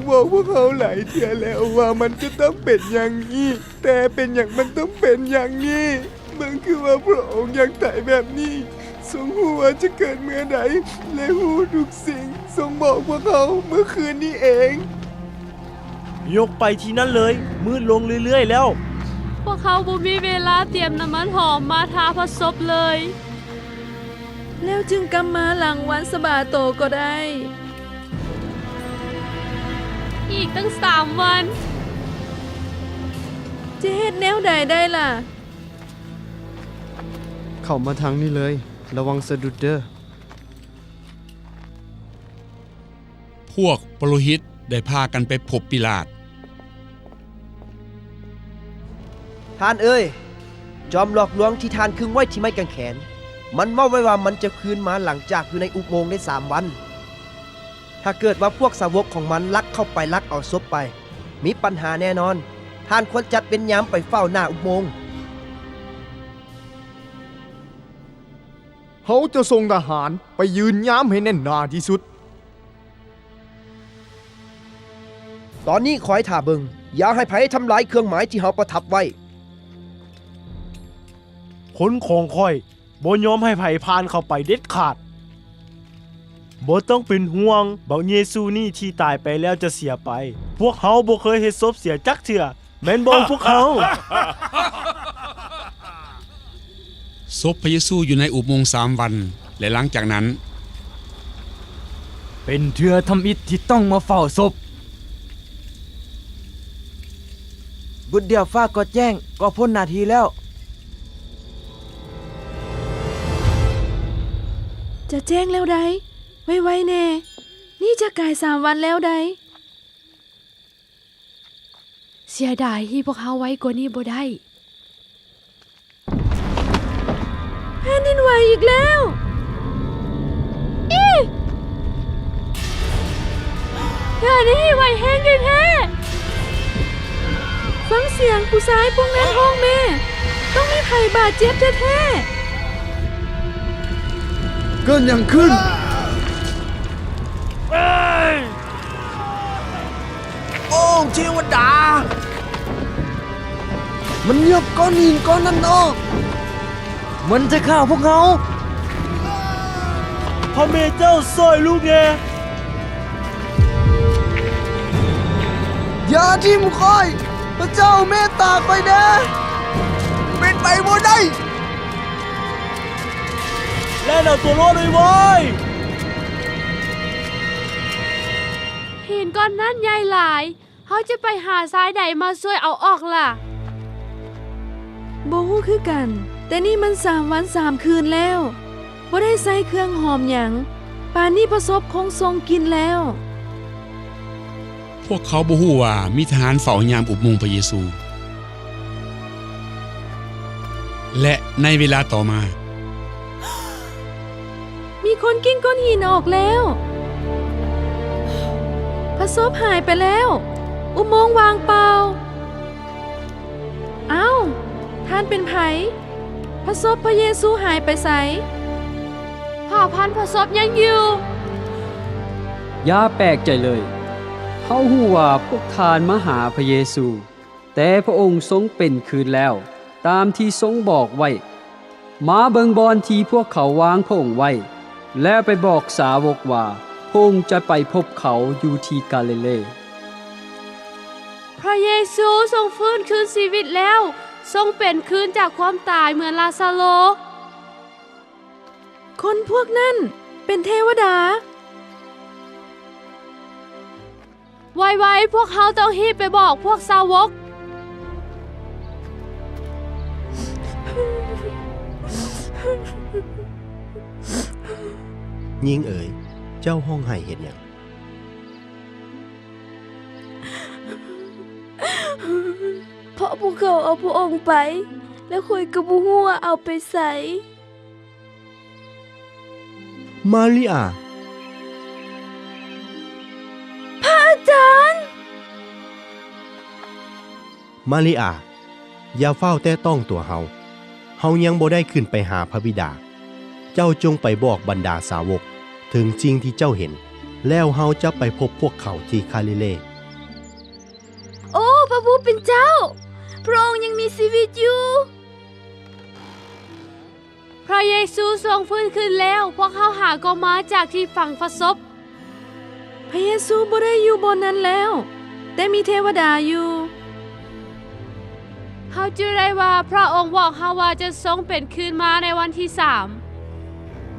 ບອກພວກເຮົາຫຼາຍເທື່ອແລ້ວວ່າມັນຈະຕ້ອງເປັນຢ່າງນີ້, ແຕ່ເປັນຫຍັງມັນຕ້ອງເປັນຢ່າງນີ້? ເບິ່ງຄືວ່າພະອົງຢາກຕາຍແບບນີ້. ຊົງຮູ້ວ່າຈະເກີດເມື່ອໃດ ແລະ ຮູ້ທຸກສິ່ງ. ຊົງບອກພວກເຮົາເມື່ອຄືນນີ້ເອງ. ຍົກໄປທີ່ນັ້ນເລີຍ, ມືດລົງເລື້ອຍໆແລ້ວ. ພວກເຮົາບໍ່ມີເວລາຕຽມນ້ຳມັນຫອມມາທາພະສົບເລີຍ. ແລ້ວຈຶ່ງກັບມາຫຼັງວັນສະບາໂຕກໍໄດ້. ອີກຕັ້ງສາມວັນ. ຈະເຮັດແນວໃດໄດ້ລະ? ເຂົ້າມາທາງນີ້ເລີຍ, ລະວັງສະດຸດເດີ້. ພວກປະໂລຫິດໄດ້ພາກັນໄປພົບປີລາດ. ທ່ານເອີຍ, ຈອມຫຼອກລວງທີ່ທ່ານຄຶງໄວ້ທີ່ໄມ້ກາງແຂນ, ມັນເວົ້າໄວ້ວ່າມັນຈະຄືນມາຫຼັງຈາກຢູ່ໃນອຸໂມງໄດ້ສາມວັນ. ຖ້າເກີດວ່າພວກສາວົກຂອງມັນລັກເຂົ້າໄປລັກເອົາສົບໄປ, ມີບັນຫາແນ່ນອນ. ທ່ານຄວນຈັດເວນຍາມໄປເຝົ້າໜ້າອຸໂມງ. ເຮົາຈະສົ່ງທະຫານໄປຢືນຍາມໃຫ້ແໜ້ນໜາທີ່ສຸດ. ຕອນນີ້ຄອຍຖ້າເບິ່ງ, ຢ່າໃຫ້ໃຜທຳລາຍເຄື່ອງໝາຍທີ່ເຮົາປະທັບໄວ້. ຄົນຂອງຂ້ອຍບໍ່ຍອມໃຫ້ໃຜຜ່ານເຂົ້າໄປເດັດຂາດ. ບໍ່ຕ້ອງເປັນຫ່ວງ, ບັກເຢຊູນີ້ທີ່ຕາຍໄປແລ້ວຈະເສຍໄປ. ພວກເຮົາບໍ່ເຄີຍເຮັດສົບເສຍຈັກເທື່ອ. ແມ່ນບໍ່ພວກເຮົາ? ສົບພະເຢຊູຢູ່ໃນອຸໂມງສາມວັນ ແລະ ຫຼັງຈາກນັ້ນ. ເປັນເທື່ອທຳອິດທີ່ຕ້ອງມາເຝົ້າສົບ. ບຸດດຽວຟ້າກໍແຈ້ງ, ກໍພົ້ນໜ້າທີ່ແລ້ວ. ຈະແຈ້ງແລ້ວໃດ໋. ໄວໆແດ່. ນີ້ຈະກາຍສາມວັນແລ້ວໃດ໋. ເສຍດາຍທີ່ພວກເຮົາໄວກວ່ານີ້ບໍ່ໄດ້. ແຜ່ນດິນໄຫວອີກແລ້ວ. ອີ! ເທື່ອນີ້ໄຫວແຮງແທ້ໆ. ຟັງສຽງຜູ້ຊາຍພວກນັ້ນຮ້ອງແມ້. ຕ້ອງມີໃຜບາດເຈັບແທ້ໆ. ເກີດຫຍັງຂຶ້ນ? ໂອ້ ເທວະດາ! ມັນຍົກກ້ອນຫີນກ້ອນນັ້ນອອກ. ມັນຈະຂ້າພວກເຮົາ. ພະເມເຈົ້າຊ່ອຍລູກແດ່. ຢ່າຖິ້ມຂ້ອຍ. ພະເຈົ້າເມດຕາຂ້ອຍແດ່. ເປັນໄປບໍ່ໄດ້. ແລ່ນເອົາຕົວລອດໄວໆ. ຫີນກ້ອນນັ້ນໃຫຍ່ຫຼາຍ. ເຮົາຈະໄປຫາຊາຍໃດມາຊ່ວຍເອົາອອກລະ? ບໍ່ຮູ້ຄືກັນ, ແຕ່ນີ້ມັນສາມວັນສາມຄືນແລ້ວ. ບໍ່ໄດ້ໃສ່ເຄື່ອງຫອມຫຍັງ, ປານນີ້ພະສົບຄົງຊົງກິ່ນແລ້ວ. ພວກເຂົາບໍ່ຮູ້ວ່າມີທະຫານເຝົ້າຍາມອຸບໂມງພະເຢຊູ. ແລະ ໃນເວລາຕໍ່ມາ, ມີຄົນກິ້ງກ້ອນຫີນອອກແລ້ວ. ພະສົບຫາຍໄປແລ້ວ. ອຸບໂມງວ່າງເປົ່າ. ເອົ້າ, ທ່ານເປັນໃຜ? ພະສົບພະເຢຊູຫາຍໄປໃສ? ຜ້າພັນພະສົບຍັງຢູ່. ຢ່າແປກໃຈເລີຍ. ເຮົາຮູ້ວ່າພວກທ່ານມາຫາພະເຢຊູ, ແຕ່ພະອົງຊົງເປັນຄືນແລ້ວ, ຕາມທີ່ຊົງບອກໄວ້. ມາເບິ່ງບ່ອນທີ່ພວກເຂົາວາງພະອົງໄວ້, ແລ້ວໄປບອກສາວົກວ່າ ພະອົງຈະໄປພົບເຂົາຢູ່ທີ່ກາລີເລ. ພະເຢຊູຊົງຟື້ນຄືນຊີວິດແລ້ວ, ຊົງເປັນຄືນຈາກຄວາມຕາຍເໝືອນລາຊາໂລ. ຄົນພວກນັ້ນເປັນເທວະດາ. ໄວໆ, ພວກເຮົາຕ້ອງຮີບໄປບອກພວກສາວົກ. ຍິງເອີຍ, ເຈົ້າຮ້ອງໄຫ້ເຮັດຫຍັງ? ເພາະພວກເຂົາເອົາພະອົງໄປ, ແລະ ຂ້ອຍກໍບໍ່ຮູ້ວ່າເອົາໄປໃສ. ມາຣິອາ. ພະອາຈານ! ມາຣິອາ, ຢ່າຟ້າວແຕະຕ້ອງຕົວເຮົາ. ເຮົາຍັງບໍ່ໄດ້ຂຶ້ນໄປຫາພະບິດາ. ເຈົ້າຈົ່ງໄປບອກບັນດາສາວົກເຖິງສິ່ງທີ່ເຈົ້າເຫັນ, ແລ້ວເຮົາຈະໄປພົບພວກເຂົາທີ່ກາລີເລ. ຜູ້ເປັນເຈົ້າ, ພະອົງຍັງມີຊີວິດຢູ່. ພະເຢຊູຊົງຟື້ນຄືນແລ້ວ, ພວກເຮົາຫາກໍມາຈາກທີ່ຝັງພະສົບ. ພະເຢຊູບໍ່ໄດ້ຢູ່ບ່ອນນັ້ນແລ້ວ, ແຕ່ມີເທວະດາຢູ່. ເຮົາຈື່ໄດ້ວ່າພະອົງບອກເຮົາວ່າຈະຊົງເປັນຄືນມາໃນວັນທີສາມ.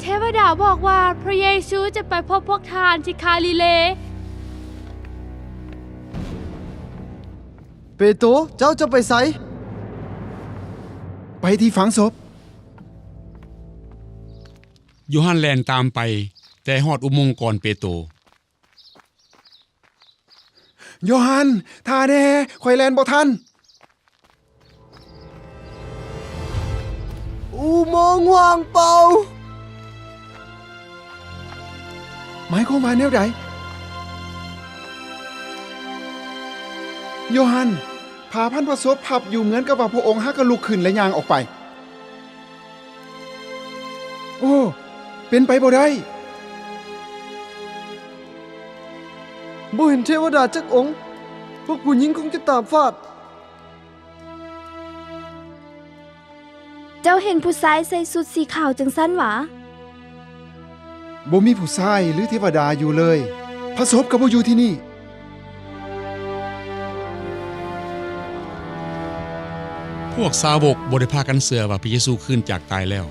ເທວະດາບອກວ່າພະເຢຊູຈະໄປພົບພວກທ່ານທີ່ກາລີເລ. ເປໂຕ, ເຈົ້າຈະໄປໃສ? ໄປທີ່ຝັງສົບ. ໂຢຮັນແລ່ນຕາມໄປ, ແຕ່ຮອດອຸໂມງກ່ອນເປໂຕ. ໂຢຮັນ, ຖ້າແດ່, ຂ້ອຍແລ່ນບໍ່ທັນ. ອຸໂມງວ່າງເປົ່າ. ໝາຍຄວາມວ່າແນວໃດ? ໂຢຮັນ, ຜ້າພັນພະສົບພັບຢູ່ເໝືອນກັບວ່າພະອົງຫາກໍລຸກຂຶ້ນ ແລະ ຍ່າງອອກໄປ. ໂອ້, ເປັນໄປບໍ່ໄດ້. ບໍ່ເຫັນເທວະດາຈັກອົງ, ພວກຜູ້ຍິງຄົງຈະຕາບຟາດ. ເຈົ້າເຫັນຜູ້ຊາຍໃສ່ຊຸດສີຂາວຈັ່ງຊັ້ນຫວາ? ບໍ່ມີຜູ້ຊາຍ ຫຼື ເທວະດາຢູ່ເລີຍ. ພະສົບກໍບໍ່ຢູ່ທີ່ນີ້. ພວກສາວົກບໍ່ໄດ້ພາກັນເຊື່ອວ່າພະເຢຊູຄືນຈາກຕາຍແລ້ວ.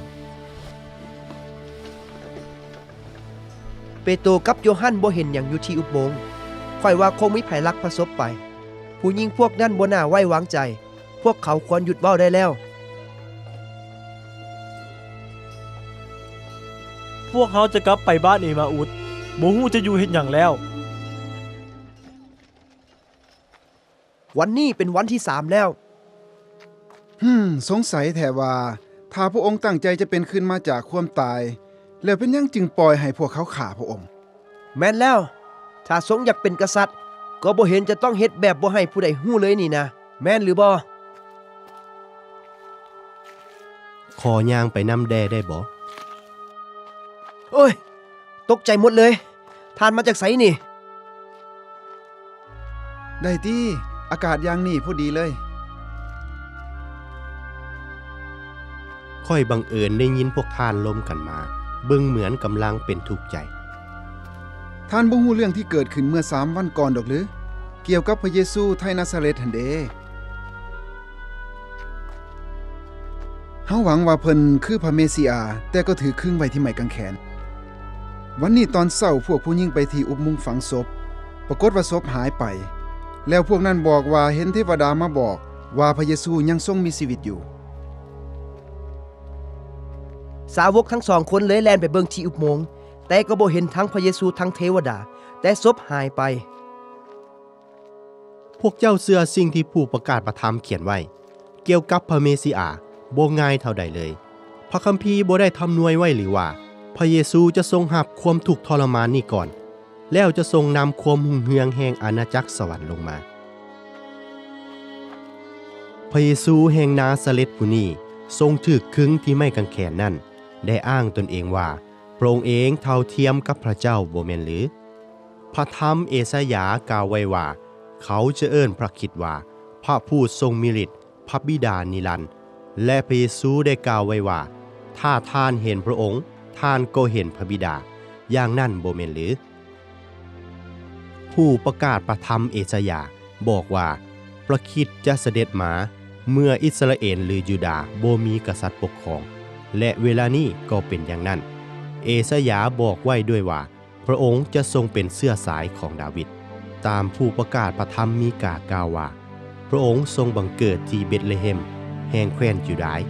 ເປໂຕກັບໂຢຮັນບໍ່ເຫັນຫຍັງຢູ່ທີ່ອຸບໂມງ. ຂ້ອຍວ່າຄົງມີໃຜລັກພະສົບໄປ. ຜູ້ຍິງພວກນັ້ນບໍ່ໜ້າໄວ້ວາງໃຈ. ພວກເຂົາຄວນຢຸດເວົ້າໄດ້ແລ້ວ. ພວກເຮົາຈະກັບໄປບ້ານເອມາອຸດ, ບໍ່ຮູ້ຈະຢູ່ເຮັດຫຍັງແລ້ວ. ວັນນີ້ເປັນວັນທີສາມແລ້ວ. ຫຶມ, ສົງໄສແທ້ວ່າ ຖ້າພະອົງຕັ້ງໃຈຈະເປັນຄືນມາຈາກຄວາມຕາຍ, ແລ້ວເປັນຫຍັງຈຶ່ງປ່ອຍໃຫ້ພວກເຂົາຂ້າພະອົງ? ແມ່ນແລ້ວ, ຖ້າຊົງຢາກເປັນກະສັດ, ກໍບໍ່ເຫັນຈະຕ້ອງເຮັດແບບບໍ່ໃຫ້ຜູ້ໃດຮູ້ເລີຍນີ້ນາ, ແມ່ນຫຼືບໍ່? ຂໍຍ່າງໄປນຳແດ່ໄດ້ບໍ່? ໂອ້ຍ, ຕົກໃຈໝົດເລີຍ. ທ່ານມາຈາກໃສນີ້? ໄດ້ຕິ, ອາກາດຢ່າງນີ້ພໍດີເລີຍ. ຂ້ອຍບັງເອີນໄດ້ຍິນພວກທ່ານລົມກັນມາ, ເບິ່ງເໝືອນກຳລັງເປັນທຸກໃຈ. ທ່ານບໍ່ຮູ້ເລື່ອງທີ່ເກີດຂຶ້ນເມື່ອສາມວັນກ່ອນດອກຫຼື? ກ່ຽວກັບພະເຢຊູໄທນາຊາເລັດຫັ້ນເດ. ເຮົາຫວັງວ່າເພິ່ນຄືພະເມຊິອາ, ແຕ່ກໍຖືກຄຶງໄວ້ທີ່ໄມ້ກາງແຂນ. ວັນນີ້ຕອນເຊົ້າ, ພວກຜູ້ຍິງໄປທີ່ອຸບມຸງຝັງສົບ, ປາກົດວ່າສົບຫາຍໄປ. ແລ້ວພວກນັ້ນບອກວ່າເຫັນເທວະດາມາບອກວ່າພະເຢຊູຍັງຊົງມີຊີວິດຢູ່. ສາວົກທັງສອງຄົນເລີຍແລ່ນໄປເບິ່ງທີ່ອຸບໂມງ, ແຕ່ກໍບໍ່ເຫັນທັງພະເຢຊູທັງເທວະດາ, ແຕ່ສົບຫາຍໄປ. ພວກເຈົ້າເຊື່ອສິ່ງທີ່ຜູ້ປະກາດພະທຳຂຽນໄວ້ກ່ຽວກັບພະເມຊິອາບໍ່ງ່າຍເທົ່າໃດເລີຍ. ພະຄຳພີບໍ່ໄດ້ທຳນວຍໄວ້ຫຼືວ່າ ພະເຢຊູຈະຊົງຮັບຄວາມທຸກທໍລະມານນີ້ກ່ອນ, ແລ້ວຈະຊົງນຳຄວາມຮຸ່ງເຮືອງແຫ່ງອານາຈັກສະຫວັນລົງມາ? ພະເຢຊູແຫ່ງນາຊາເລັດຜູ້ນີ້ຊົງຖືກຄຶງທີ່ໄມ້ກາງແຂນນັ້ນ ໄດ້ອ້າງຕົນເອງວ່າ ພະອົງເອງເທົ່າທຽມກັບພະເຈົ້າບໍ່ແມ່ນຫຼື? ພະທຳເອຊາຍາກ່າວໄວ້ວ່າ ເຂົາຈະເອີ້ນພະຄຣິດວ່າ ພະຜູ້ຊົງມີລິດ, ພະບິດານິລັນ. ແລະ ພະເຢຊູໄດ້ກ່າວໄວ້ວ່າ ຖ້າທ່ານເຫັນພະອົງ, ທ່ານກໍເຫັນພະບິດາ, ຢ່າງນັ້ນບໍ່ແມ່ນຫຼື? ຜູ້ປະກາດພະທຳເອຊາຍາບອກວ່າ ພະຄຣິດຈະສະເດັດມາເມື່ອອິດສະຣາເອນ ຫຼື ຢູດາ ບໍ່ມີກະສັດປົກຄອງ, ແລະ ເວລານີ້ກໍເປັນຢ່າງນັ້ນ. ເອຊາຍາບອກໄວ້ດ້ວຍວ່າ ພະອົງຈະຊົງເປັນເຊື້ອສາຍຂອງດາວິດ, ຕາມຜູ້ປະກາດພະທຳມີກາກ່າວວ່າ ພະອົງຊົງບັງເກີດທີ່ເບັດເລເຮັມແຫ່ງແຄວ້ນຢູດາຍ,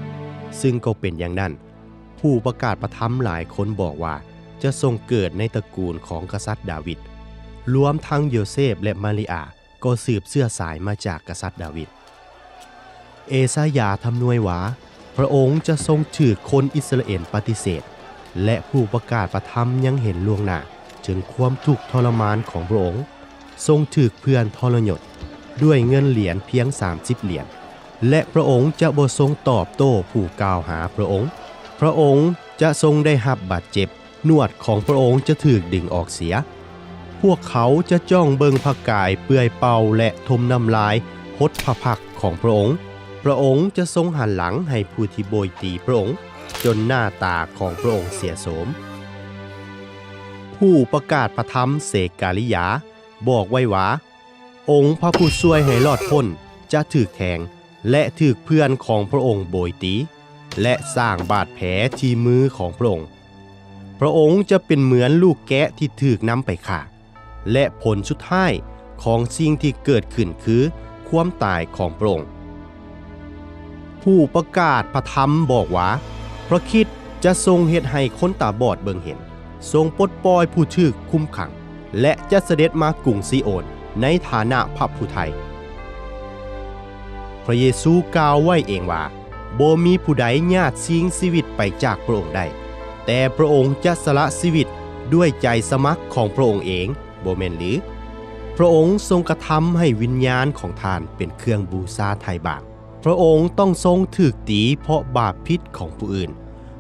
ຊຶ່ງກໍເປັນຢ່າງນັ້ນ. ຜູ້ປະກາດພະທຳຫຼາຍຄົນບອກວ່າຈະຊົງເກີດໃນຕະກູນຂອງກະສັດດາວິດ, ລວມທັງໂຢເຊບ ແລະ ມາຣິອາກໍສືບເຊື້ອສາຍມາຈາກກະສັດດາວິດ. ເອຊາຍາທຳນວຍວ່າ ພະອົງຈະຊົງຖືກຄົນອິດສະຣາເອນປະຕິເສດ, ແລະ ຜູ້ປະກາດພະທຳຍັງເຫັນລ່ວງໜ້າເຖິງຄວາມທຸກທໍລະມານຂອງພະອົງ, ຊົງຖືກເພື່ອນທໍລະຍົດດ້ວຍເງິນຫຼຽນພຽງສາມສິບຫຼຽນ, ແລະ ພະອົງຈະບໍ່ຊົງຕອບໂຕ້ຜູ້ກ່າວຫາພະອົງ. ພະອົງຈະຊົງໄດ້ຮັບບາດເຈັບ, ໜວດຂອງພະອົງຈະຖືກດຶງອອກເສຍ. ພວກເຂົາຈະຈ້ອງເບິ່ງພະກາຍເປື່ອຍເປົ່າ ແລະ ຖົມນ້ຳລາຍ ບົດພະພັກຂອງພຣະອົງ, ພຣະອົງຈະຊົງຫັນຫຼັງໃຫ້ຜູ້ທີ່ໂບຍຕີພຣະອົງ ຈົນໜ້າຕາຂອງພຣະອົງເສຍໂສມ. ຜູ້ປະກາດພຣະທຳເຊກາລິຢາບອກໄວ້ວ່າ, ອົງພຣະຜູ້ຊ່ວຍໃຫ້ລອດພົ້ນຈະຖືກແທງ ແລະ ຖືກເພື່ອນຂອງພຣະອົງໂບຍຕີ ແລະ ສ້າງບາດແຜທີ່ມືຂອງພຣະອົງ. ພຣະອົງຈະເປັນເໝືອນລູກແກະທີ່ຖືກນຳໄປຂ້າ ແລະ ຜົນສຸດທ້າຍຂອງສິ່ງທີ່ເກີດຂຶ້ນຄືຄວາມຕາຍຂອງພຣະອົງ. ຜູ້ປະກາດພຣະທຳບອກວ່າ, ພຣະຄຣິດຈະຊົງເຮັດໃຫ້ຄົນຕາບອດເບິ່ງເຫັນ, ຊົງປົດປ່ອຍຜູ້ຖືກຄຸມຂັງ ແລະ ຈະສະເດັດມາກຸງຊີໂອນໃນຖານະພຣະຜູ້ໄຖ່. ພຣະເຢຊູກ່າວໄວ້ເອງວ່າ, ບໍ່ມີຜູ້ໃດຍາດຊິງຊີວິດໄປຈາກພຣະອົງໄດ້, ແຕ່ພຣະອົງຈະສະຫຼະຊີວິດດ້ວຍໃຈສະໝັກຂອງພຣະອົງເອງ, ບໍ່ແມ່ນຫຼື? ພຣະອົງຊົງກະທຳໃຫ້ວິນຍານຂອງທ່ານເປັນເຄື່ອງບູຊາໄຖ່ບາບ. ພຣະອົງຕ້ອງຊົງຖືກຕີເພາະບາບຜິດຂອງຜູ້ອື່ນ.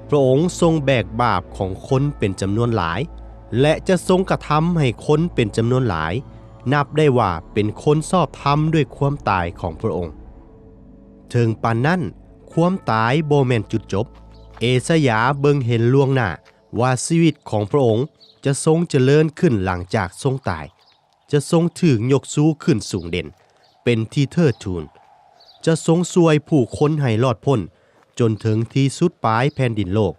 ພຣະອົງຊົງແບກບາບຂອງຄົນເປັນຈຳນວນຫຼາຍ ແລະ ຈະຊົງກະທຳໃຫ້ຄົນເປັນຈຳນວນຫຼາຍ ນັບໄດ້ວ່າເປັນຄົນຊອບທຳດ້ວຍຄວາມຕາຍຂອງພຣະອົງ. ເຖິງປານນັ້ນ, ຄວາມຕາຍບໍ່ແມ່ນຈຸດຈົບ. ເອຊາຍາເບິ່ງເຫັນລ່ວງໜ້າວ່າຊີວິດຂອງພຣະອົງຈະຊົງຈະເລີນຂຶ້ນຫຼັງຈາກຊົງຕາຍ, ຈະຊົງຖືກຍົກຊູຂຶ້ນສູງເດັ່ນເປັນທີ່ເທີດທູນ, ຈະຊົງຊ່ວຍຜູ້ຄົນໃຫ້ລອດພົ້ນຈົນເຖິງທີ່ສຸດປາຍແຜ່ນດິນໂລກ,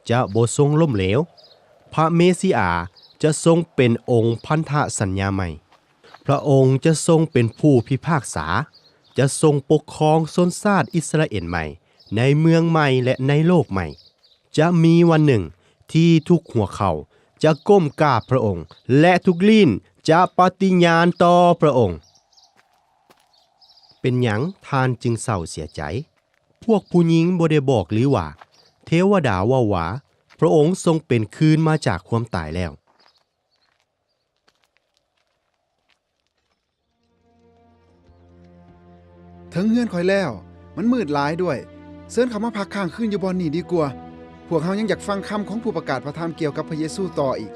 ຈະບໍ່ຊົງລົ້ມເຫຼວ. ພຣະເມຊິອາຈະຊົງເປັນອົງພັນທະສັນຍາໃໝ່. ພຣະອົງຈະຊົງເປັນຜູ້ພິພາກສາ, ຈະຊົງປົກຄອງຊົນຊາດອິດສະຣາເອນໃໝ່, ໃນເມືອງໃໝ່ ແລະ ໃນໂລກໃໝ່. ຈະມີວັນໜຶ່ງທີ່ທຸກຫົວເຂົ່າຈະກົ້ມກາບພຣະອົງ ແລະ ທຸກລີ້ນຈະປະຕິຍານຕໍ່ພຣະອົງ. ເປັນຫຍັງທ່ານຈຶ່ງເສົ້າເສຍໃຈ? ພວກຜູ້ຍິງບໍ່ໄດ້ບອກຫຼືວ່າ, ເທວະດາເວົ້າວ່າ, ພຣະອົງຊົງເປັນຄືນມາຈາກຄວາມຕາຍແລ້ວ. ເຖິງເຮືອນຂ້ອຍແລ້ວ, ມັນມືດຫຼາຍດ້ວຍ. ເຊີນເຂົ້າມາພັກຄ້າງຄືນຢູ່ບ່ອນນີ້ດີກວ່າ. ພວກເຮົາຍັງຢາກຟັງຄຳຂອງຜູ້ປະກາດພຣະທຳກ່ຽວກັບພຣະເຢຊູຕໍ່ອີກ.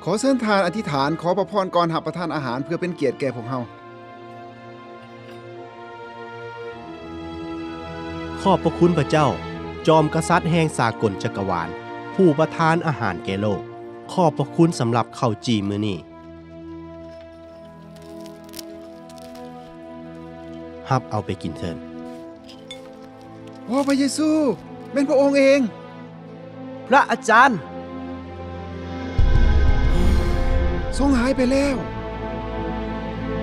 ຂໍເຊີນທ່ານອະທິຖານຂໍພຣະພອນກ່ອນຮັບປະທານອາຫານເພື່ອເປັນກຽດແກ່ພວກເຮົາ. ຂອບພຣະຄຸນພຣະເຈົ້າ, ຈອມກະສັດແຫ່ງສາກົນຈັກກະວານ, ຜູ້ປະທານອາຫານແກ່ໂລກ. ຂອບພຣະຄຸນສຳລັບເຂົ້າຈີ່ມື້ນີ້. ຮັບເອົາໄປກິນເທີ້ນ. ໂອ້ ພຣະເຢຊູ, ແມ່ນພຣະອົງເອງ. ພຣະອາຈານ. ຊົງຫາຍໄປແລ້ວ.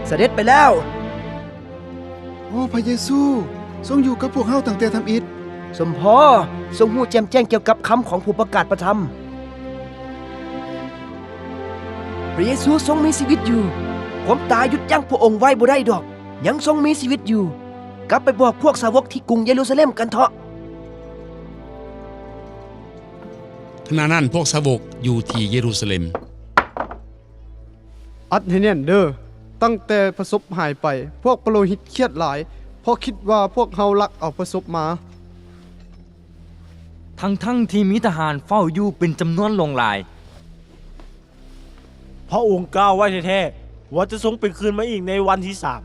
ສະເດັດໄປແລ້ວ. ໂອ້ ພຣະເຢຊູ, ຊົງຢູ່ກັບພວກເຮົາຕັ້ງແຕ່ທຳອິດ. ສົມພໍ, ຊົງຮູ້ແຈ່ມແຈ້ງກ່ຽວກັບຄຳຂອງຜູ້ປະກາດພຣະທຳ. ພຣະເຢຊູຊົງມີຊີວິດຢູ່. ຄວາມຕາຍຢຸດຢັ້ງພຣະອົງໄວ້ບໍ່ໄດ້ດອກ. ຍັງຊົງມີຊີວິດຢູ່. ກັບໄປບອກພວກສາວົກທີ່ກຸງເຢຣູຊາເລັມກັນເຖາະ. ຂະນະນັ້ນພວກສາວົກຢູ່ທີ່ເຢຣູຊາເລັມ. ອັດໃຫ້ແໜ້ນເດີ້. ຕັ້ງແຕ່ພຣະສົບຫາຍໄປ, ພວກປະໂລຫິດຄຽດຫຼາຍ, ເພາະຄິດວ່າພວກເຮົາລັກເອົາພຣະສົບມາ. ທັງໆທີ່ມີທະຫານເຝົ້າຢູ່ເປັນຈຳນວນຫຼວງຫຼາຍ. ພຣະອົງກ່າວໄວ້ແທ້ໆ ວ່າຈະຊົງເປັນຄືນມາອີກໃນວັນທີສາມ.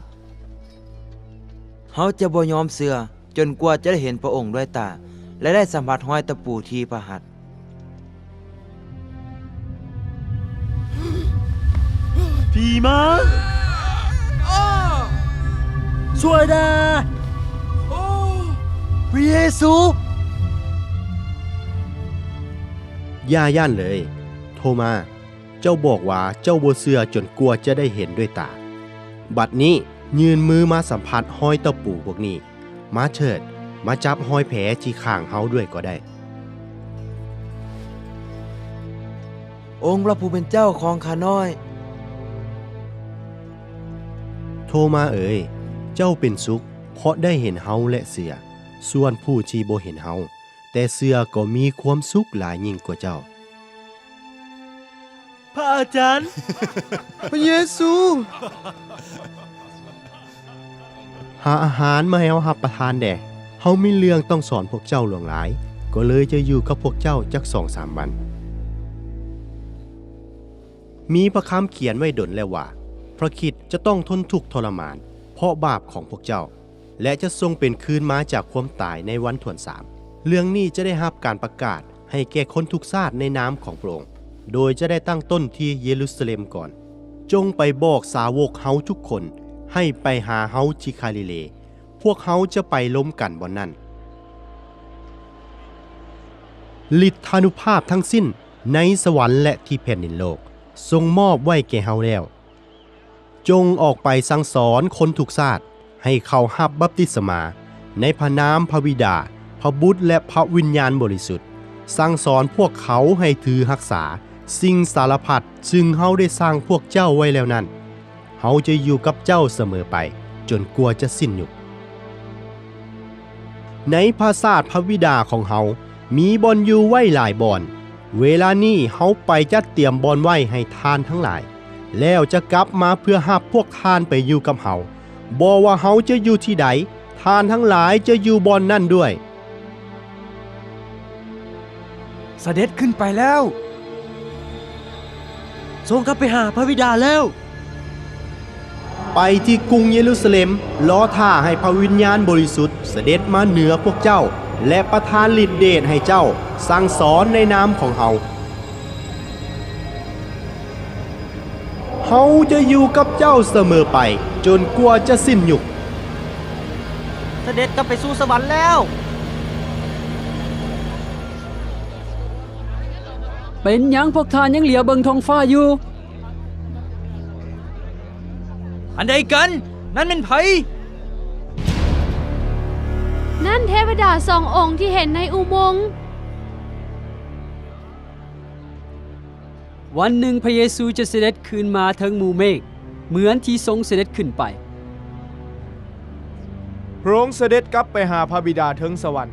ເຮົາຈະບໍ່ຍອມເຊື່ອຈົນກວ່າຈະໄດ້ເຫັນພຣະອົງດ້ວຍຕາ ແລະ ໄດ້ສຳຜັດຮອຍຕະປູທີ່ພຣະຫັດ. ຜີມາ ຊ່ວຍແດ່ ພຣະເຢຊູ. ຢ່າຢ້ານເລີຍ ໂທມາ. ເຈົ້າບອກວ່າເຈົ້າບໍ່ເຊື່ອຈົນກວ່າຈະໄດ້ເຫັນດ້ວຍຕາ. ບັດນີ້ຍື່ນມືມາສຳຜັດຮອຍຕະປູພວກນີ້. ມາເຖີດ, ມາຈັບຮອຍແຜທີ່ຂ້າງເຮົາດ້ວຍກໍໄດ້. ອົງພຣະຜູ້ເປັນເຈົ້າຂອງຂ້ານ້ອຍ. ໂທມາເອີຍ, ເຈົ້າເປັນສຸກເພາະໄດ້ເຫັນເຮົາ ແລະ ເຊື່ອ. ສ່ວນຜູ້ທີ່ບໍ່ເຫັນເຮົາ ແຕ່ເຊື່ອກໍມີຄວາມສຸກຫຼາຍຍິ່ງກວ່າເຈົ້າ. ພຣະອາຈານ. ພຣະເຢຊູ. ຫາອາຫານມາໃຫ້ເຮົາຮັບປະທານແດ່. ເຮົາມີເລື່ອງຕ້ອງສອນພວກເຈົ້າຫຼວງຫຼາຍ, ກໍເລີຍຈະຢູ່ກັບພວກເຈົ້າຈັກສອງສາມວັນ. ມີພະຄຳຂຽນໄວ້ດົນແລ້ວວ່າ ພະຄຣິດຈະຕ້ອງທົນທຸກທໍລະມານເພາະບາບຂອງພວກເຈົ້າ ແລະ ຈະຊົງເປັນຄືນມາຈາກຄວາມຕາຍໃນວັນຖ້ວນສາມ. ເລື່ອງນີ້ຈະໄດ້ຮັບການປະກາດໃຫ້ແກ່ຄົນທຸກຊາດໃນນາມຂອງພະອົງ, ໂດຍຈະໄດ້ຕັ້ງຕົ້ນທີ່ເຢຣູຊາເລັມກ່ອນ. ຈົ່ງໄປບອກສາວົກເຮົາທຸກຄົນໃຫ້ໄປຫາເຮົາທີ່ຄາລີເລ, ພວກເຮົາຈະໄປລົມກັນບ່ອນນັ້ນ. ລິດທານຸພາບທັງສິ້ນໃນສະຫວັນ ແລະ ທີ່ແຜ່ນດິນໂລກ ຊົງມອບໄວ້ແກ່ເຮົາແລ້ວ. ຈົ່ງອອກໄປສັ່ງສອນຄົນທຸກຊາດໃຫ້ເຂົ້າຮັບບັບຕິສະມາ ໃນພະນາມພະບິດາ, ພະບຸດ ແລະ ພະວິນຍານບໍລິສຸດ, ສັ່ງສອນພວກເຂົາໃຫ້ຖືຮັກສາສິ່ງສາລະພັດ ຊຶ່ງເຮົາໄດ້ສັ່ງພວກເຈົ້າໄວ້ແລ້ວນັ້ນ. ເຮົາຈະຢູ່ກັບເຈົ້າສະເໝີໄປ ຈົນກວ່າຈະສິ້ນຍຸກ. ໃນປາສາດພະບິດາຂອງເຮົາມີບ່ອນຢູ່ໄວ້ຫຼາຍບ່ອນ. ເວລານີ້ເຮົາໄປຈັດຕຽມບ່ອນໄວ້ໃຫ້ທ່ານທັງຫຼາຍ, ແລ້ວຈະກັບມາເພື່ອຮັບພວກທ່ານໄປຢູ່ກັບເຮົາ. ບໍ່ວ່າເຮົາຈະຢູ່ທີ່ໃດ, ທ່ານທັງຫຼາຍຈະຢູ່ບ່ອນນັ້ນດ້ວຍ. ສະເດັດຂຶ້ນໄປແລ້ວ. ຊົງກັບໄປຫາພະບິດາແລ້ວ. ໄປທີ່ກຸງເຢຣູຊາເລັມ, ລໍຖ້າໃຫ້ພະວິນຍານບໍລິສຸດສະເດັດມາເໜືອພວກເຈົ້າ ແລະ ປະທານລິດເດດໃຫ້ເຈົ້າສັ່ງສອນໃນນາມຂອງເຮົາ. ເຮົາຈະຢູ່ກັບເຈົ້າສະເໝີໄປ ຈົນກວ່າຈະສິ້ນຍຸກ. ສະເດັດກັບໄປສູ່ສະຫວັນແລ້ວ. ເປັນຫຍັງພວກທ່ານຍັງຫຼຽວເບິ່ງທ້ອງຟ້າຢູ່? ອັນໃດກັນ? ນັ້ນແມ່ນໃຜ? ນັ້ນເທວະດາສອງອົງທີ່ເຫັນໃນອຸໂມງ. ວັນໜຶ່ງພະເຢຊູຈະສະເດັດຄືນມາເທິງໝູ່ເມກ ເໝືອນທີ່ຊົງສະເດັດຂຶ້ນໄປ. ພະອົງສະເດັດກັບໄປຫາພະບິດາເທິງສະຫວັນ.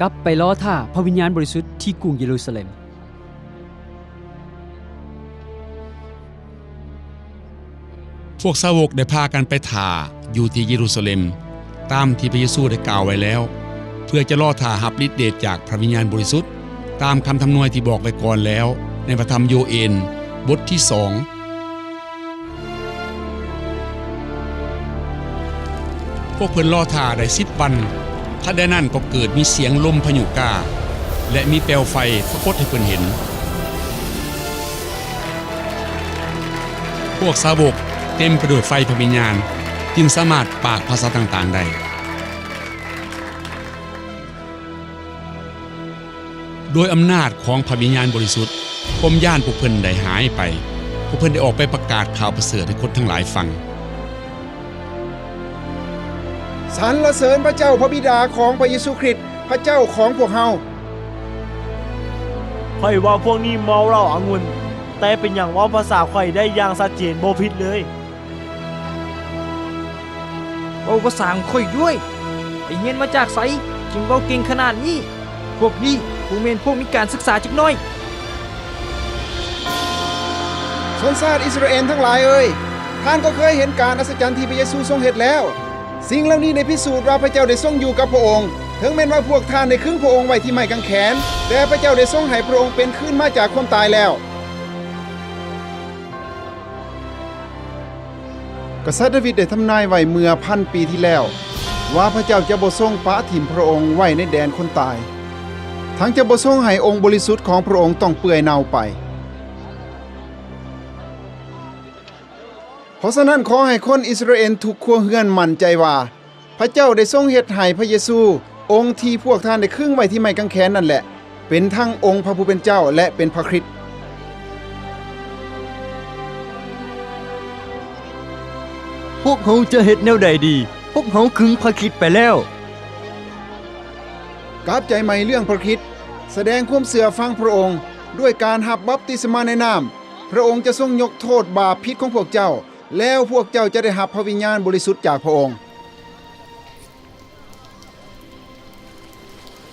ກັບໄປລໍຖ້າພະວິນຍານບໍລິສຸດທີ່ກຸງເຢຣູຊາເລັມ. ພວກສາວົກໄດ້ພາກັນໄປຖ້າຢູ່ທີ່ເຢຣູຊາເລັມ, ຕາມທີ່ພະເຢຊູໄດ້ກ່າວໄວ້ແລ້ວ, ເພື່ອຈະລໍຖ້າຮັບລິດເດດຈາກພະວິນຍານບໍລິສຸດ, ຕາມຄຳທຳນວຍທີ່ບອກໄວ້ກ່ອນແລ້ວໃນພະທຳໂຢເອນ ບົດທີສອງ. ພວກເພິ່ນລໍຖ້າໄດ້ສິບວັນ, ທັນໃດນັ້ນກໍເກີດມີສຽງລົມພາຍຸກ້າ ແລະ ມີແປວໄຟປາກົດໃຫ້ເພິ່ນເຫັນ. ພວກສາວົກເຕັມໄປດ້ວຍໄຟພະວິນຍານ, ຈຶ່ງສາມາດປາກພາສາຕ່າງໆໄດ້. ໂດຍອຳນາດຂອງພະວິນຍານບໍລິສຸດ, ຄວາມຢ້ານພວກເພິ່ນໄດ້ຫາຍໄປ. ພວກເພິ່ນໄດ້ອອກໄປປະກາດຂ່າວປະເສີດໃຫ້ຄົນທັງຫຼາຍຟັງ. ສັນລະເສີນພະເຈົ້າພະບິດາຂອງພະເຢຊູຄຣິດ, ພະເຈົ້າຂອງພວກເຮົາ. ຂ້ອຍວ່າພວກນີ້ເມົາເຫຼົ້າອະງຸ່ນ, ແຕ່ເປັນຫຍັງເວົ້າພາສາຂ້ອຍໄດ້ຢ່າງຊັດເຈນ, ບໍ່ຜິດເລີຍ. ເວົ້າພາສາຂອງຂ້ອຍດ້ວຍ. ໄປຮຽນມາຈາກໃສ ຈຶ່ງເວົ້າເກັ່ງຂະໜາດນີ້? ພວກນີ້ບໍ່ແມ່ນພວກມີການສຶກສາຈັກໜ້ອຍ. ຊົນຊາດອິດສະຣາເອນທັງຫຼາຍເອີຍ, ທ່ານກໍເຄີຍເຫັນການອັດສະຈັນທີ່ພະເຢຊູຊົງເຮັດແລ້ວ. ສິ່ງເຫຼົ່ານີ້ໄດ້ພິສູດວ່າພະເຈົ້າໄດ້ຊົງຢູ່ກັບພະອົງ. ເຖິງແມ່ນວ່າພວກທ່ານໄດ້ຄຶງພະອົງໄວ້ທີ່ໄມ້ກາງແຂນ, ແຕ່ພະເຈົ້າໄດ້ຊົງໃຫ້ພະອົງເປັນຄືນມາຈາກຄວາມຕາຍແລ້ວ. ກະສັດດາວິດໄດ້ທຳນາຍໄວ້ເມື່ອພັນປີທີ່ແລ້ວ ວ່າພະເຈົ້າຈະບໍ່ຊົງປະຖິ້ມພະອົງໄວ້ໃນແດນຄົນຕາຍ, ທັງຈະບໍ່ຊົງໃຫ້ອົງບໍລິສຸດຂອງພະອົງຕ້ອງເປື່ອຍເນົ່າໄປ. ເພາະສະນັ້ນ, ຂໍໃຫ້ຄົນອິດສະຣາເອນທຸກຄົວເຮືອນໝັ້ນໃຈວ່າ ພະເຈົ້າໄດ້ຊົງເຮັດໃຫ້ພະເຢຊູ, ອົງທີ່ພວກທ່ານໄດ້ຄຶງໄວ້ທີ່ໄມ້ກາງແຂນນັ້ນແຫຼະ, ເປັນທັງອົງພະຜູ້ເປັນເຈົ້າ ແລະ ເປັນພະຄຣິດ. ພວກເຮົາຈະເຮັດແນວໃດດີ? ພວກເຮົາຄຶງພະຄຣິດໄປແລ້ວ. ກັບໃຈໃໝ່ເລື່ອງພະຄຣິດ, ສະແດງຄວາມເຊື່ອຟັງພະອົງດ້ວຍການຮັບບັບຕິສະມາໃນນ້ຳ. ພະອົງຈະຊົງຍົກໂທດບາບຜິດຂອງພວກເຈົ້າ, ແລ້ວພວກເຈົ້າຈະໄດ້ຮັບພະວິນຍານບໍລິສຸດຈາກພະອົງ.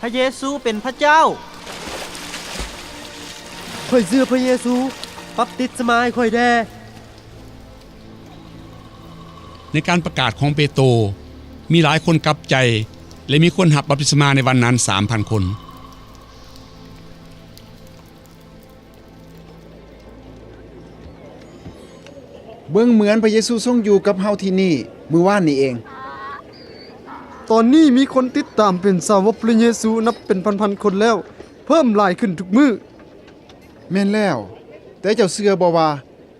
ພະເຢຊູເປັນພະເຈົ້າ. ຂ້ອຍເຊື່ອພະເຢຊູ. ບັບຕິສະມາໃຫ້ຂ້ອຍແດ່. ໃນການປະກາດຂອງເປໂຕ, ມີຫຼາຍຄົນກັບໃຈ ແລະ ມີຄົນຮັບບັບຕິສະມາໃນວັນນັ້ນສາມພັນຄົນ. ເບິ່ງເໝືອນພະເຢຊູຊົງຢູ່ກັບເຮົາທີ່ນີ້ມື້ວານນີ້ເອງ. ຕອນນີ້ມີຄົນຕິດຕາມເປັນສາວົກພະເຢຊູນັບເປັນພັນໆຄົນແລ້ວ, ເພີ່ມຫຼາຍຂຶ້ນທຸກມື້. ແມ່ນແລ້ວ, ແຕ່ເຈົ້າເຊື່ອບໍ່ວ່າ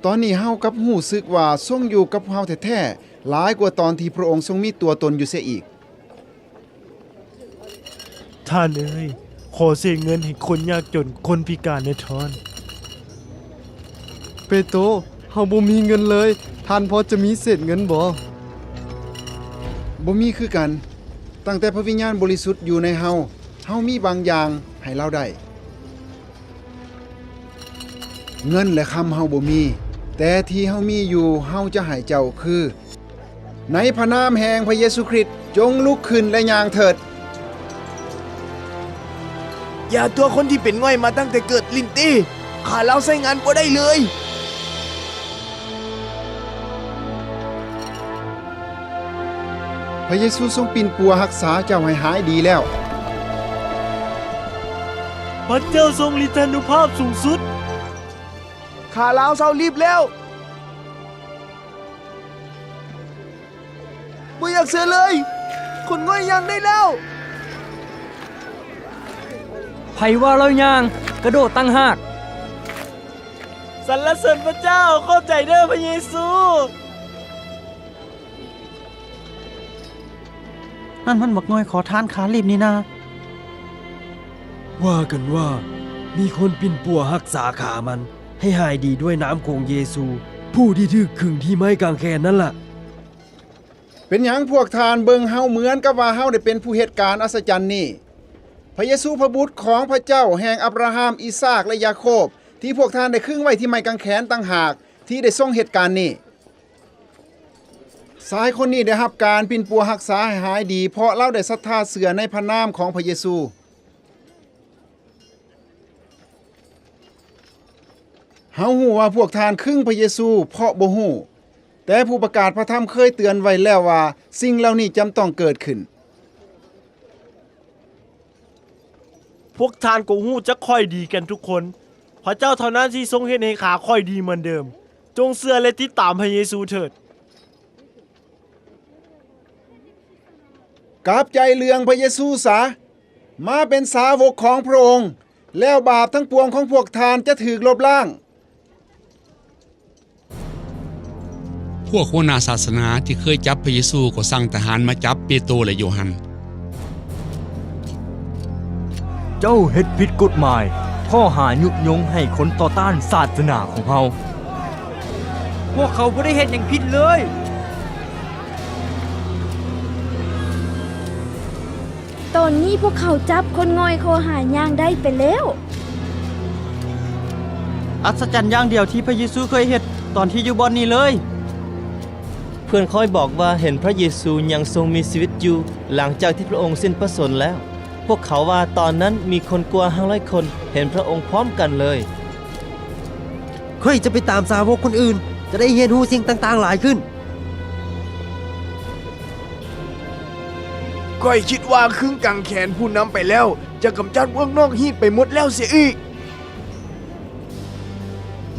ຕອນນີ້ເຮົາກັບຮູ້ສຶກວ່າຊົງຢູ່ກັບພວກເຮົາແທ້ໆ ຫຼາຍກວ່າຕອນທີ່ພະອົງຊົງມີຕົວຕົນຢູ່ເສຍອີກ? ທ່ານເອີຍ, ຂໍເສດເງິນໃຫ້ຄົນຍາກຈົນ, ຄົນພິການແດ່ທ່ານ. ເປໂຕ, ເຮົາບໍ່ມີເງິນເລີຍ, ທ່ານພໍຈະມີເສດເງິນບໍ່? ບໍ່ມີຄືກັນ. ຕັ້ງແຕ່ພະວິນຍານບໍລິສຸດຢູ່ໃນເຮົາ, ເຮົາມີບາງຢ່າງໃຫ້ລາວໄດ້. ເງິນ ແລະ ຄຳເຮົາບໍ່ມີ, ແຕ່ທີ່ເຮົາມີຢູ່ເຮົາຈະໃຫ້ເຈົ້າຄື, ໃນພະນາມແຫ່ງພະເຢຊູຄຣິດ, ຈົ່ງລຸກຂຶ້ນ ແລະ ຍ່າງເຖີດ. ຢ່າຕົວະຄົນທີ່ເປັນງ່ອຍມາຕັ້ງແຕ່ເກີດ, ລິນຕີ, ຂ້າລາວໃຊ້ງານບໍ່ໄດ້ເລີຍ. ພະເຢຊູຊົງປິ່ນປົວຮັກສາເຈົ້າໃຫ້ຫາຍດີແລ້ວ. ພະເຈົ້າຊົງລິດທານຸພາບສູງສຸດ. ຂ້າລາວເຊົາລີບແລ້ວ. ບໍ່ຢາກເຊື່ອເລີຍ. ຄົນງ່ອຍຍ່າງໄດ້ແລ້ວ. ໃຜວ່າລາວຍ່າງ, ກະໂດດຕ່າງຫາກ. ສັນລະເສີນພະເຈົ້າ. ຂອບໃຈເດີພະເຢຊູ. ນັ້ນມັນບັກງ່ອຍຂໍທານຂາລີບນີ້ນາ. ວ່າກັນວ່າມີຄົນປິ່ນປົວຮັກສາຂາມັນໃຫ້ຫາຍດີດ້ວຍນາມຂອງເຢຊູ, ຜູ້ທີ່ຖືກຂຶງທີ່ໄມ້ກາງແຂນນັ້ນລະ. ເປັນຫຍັງພວກທ່ານເບິ່ງເຮົາເໝືອນກັບວ່າເຮົາໄດ້ເປັນຜູ້ເຮັດການອັດສະຈັນນີ້? ພະເຢຊູ, ພະບຸດຂອງພະເຈົ້າແຫ່ງອາບຣາຮາມ, ອີສາກ ແລະ ຢາໂຄບ, ທີ່ພວກທ່ານໄດ້ຂຶງໄວ້ທີ່ໄມ້ກາງແຂນຕ່າງຫາກ ທີ່ໄດ້ຊົງເຮັດການນີ້. ຊາຍຄົນນີ້ໄດ້ຮັບການປິ່ນປົວຮັກສາໃຫ້ຫາຍດີ ເພາະລາວໄດ້ສັດທາເຊື່ອໃນພະນາມຂອງພະເຢຊູ. ເຮົາຮູ້ວ່າພວກທ່ານຂຶງພະເຢຊູເພາະບໍ່ຮູ້, ແຕ່ຜູ້ປະກາດພະທຳເຄີຍເຕືອນໄວ້ແລ້ວວ່າສິ່ງເຫຼົ່ານີ້ຈຳຕ້ອງເກີດຂຶ້ນ. ພວກທ່ານກໍຮູ້ຈັກຂ້ອຍດີກັນທຸກຄົນ. ພະເຈົ້າເທົ່ານັ້ນທີ່ຊົງເຮັດໃຫ້ຂາຂ້ອຍດີເໝືອນເດີມ. ຈົ່ງເຊື່ອ ແລະ ຕິດຕາມພະເຢຊູເຖີດ. ກັບໃຈເລື່ອງພະເຢຊູຊະ, ມາເປັນສາວົກຂອງພະອົງ, ແລ້ວບາບທັງປວງຂອງພວກທ່ານຈະຖືກລົບລ້າງ. ພວກຫົວໜ້າສາສະໜາທີ່ເຄີຍຈັບພະເຢຊູກໍສັ່ງທະຫານມາຈັບເປໂຕ ແລະ ໂຢຮັນ. ເຈົ້າເຮັດຜິດກົດໝາຍ, ຂໍ້ຫາຍຸຍົງໃຫ້ຄົນຕໍ່ຕ້ານສາສະໜາຂອງເຮົາ. ພວກເຂົາບໍ່ໄດ້ເຮັດຫຍັງຜິດເລີຍ. ຕອນນີ້ພວກເຂົາຈັບຄົນງ່ອຍຂໍຫາຍຍ່າງໄດ້ໄປແລ້ວ. ອັດສະຈັນຢ່າງດຽວທີ່ພະເຢຊູເຄີຍເຮັດຕອນທີ່ຢູ່ບ່ອນນີ້ເລີຍ. ເພື່ອນຂ້ອຍບອກວ່າເຫັນພະເຢຊູຍັງຊົງມີຊີວິດຢູ່ຫຼັງຈາກທີ່ພະອົງສິ້ນພະຊົນແລ້ວ. ພວກເຂົາວ່າຕອນນັ້ນມີຄົນກວ່າຫ້າຮ້ອຍຄົນເຫັນພະອົງພ້ອມກັນເລີຍ. ຂ້ອຍຈະໄປຕາມສາວົກຄົນອື່ນ, ຈະໄດ້ຮຽນຮູ້ສິ່ງຕ່າງໆຫຼາຍຂຶ້ນ. ຂ້ອຍຄິດວ່າຂຶງກາງແຂນຜູ້ນຳໄປແລ້ວ ຈະກຳຈັດພວກນອກຮີດໄປໝົດແລ້ວເສຍອີກ.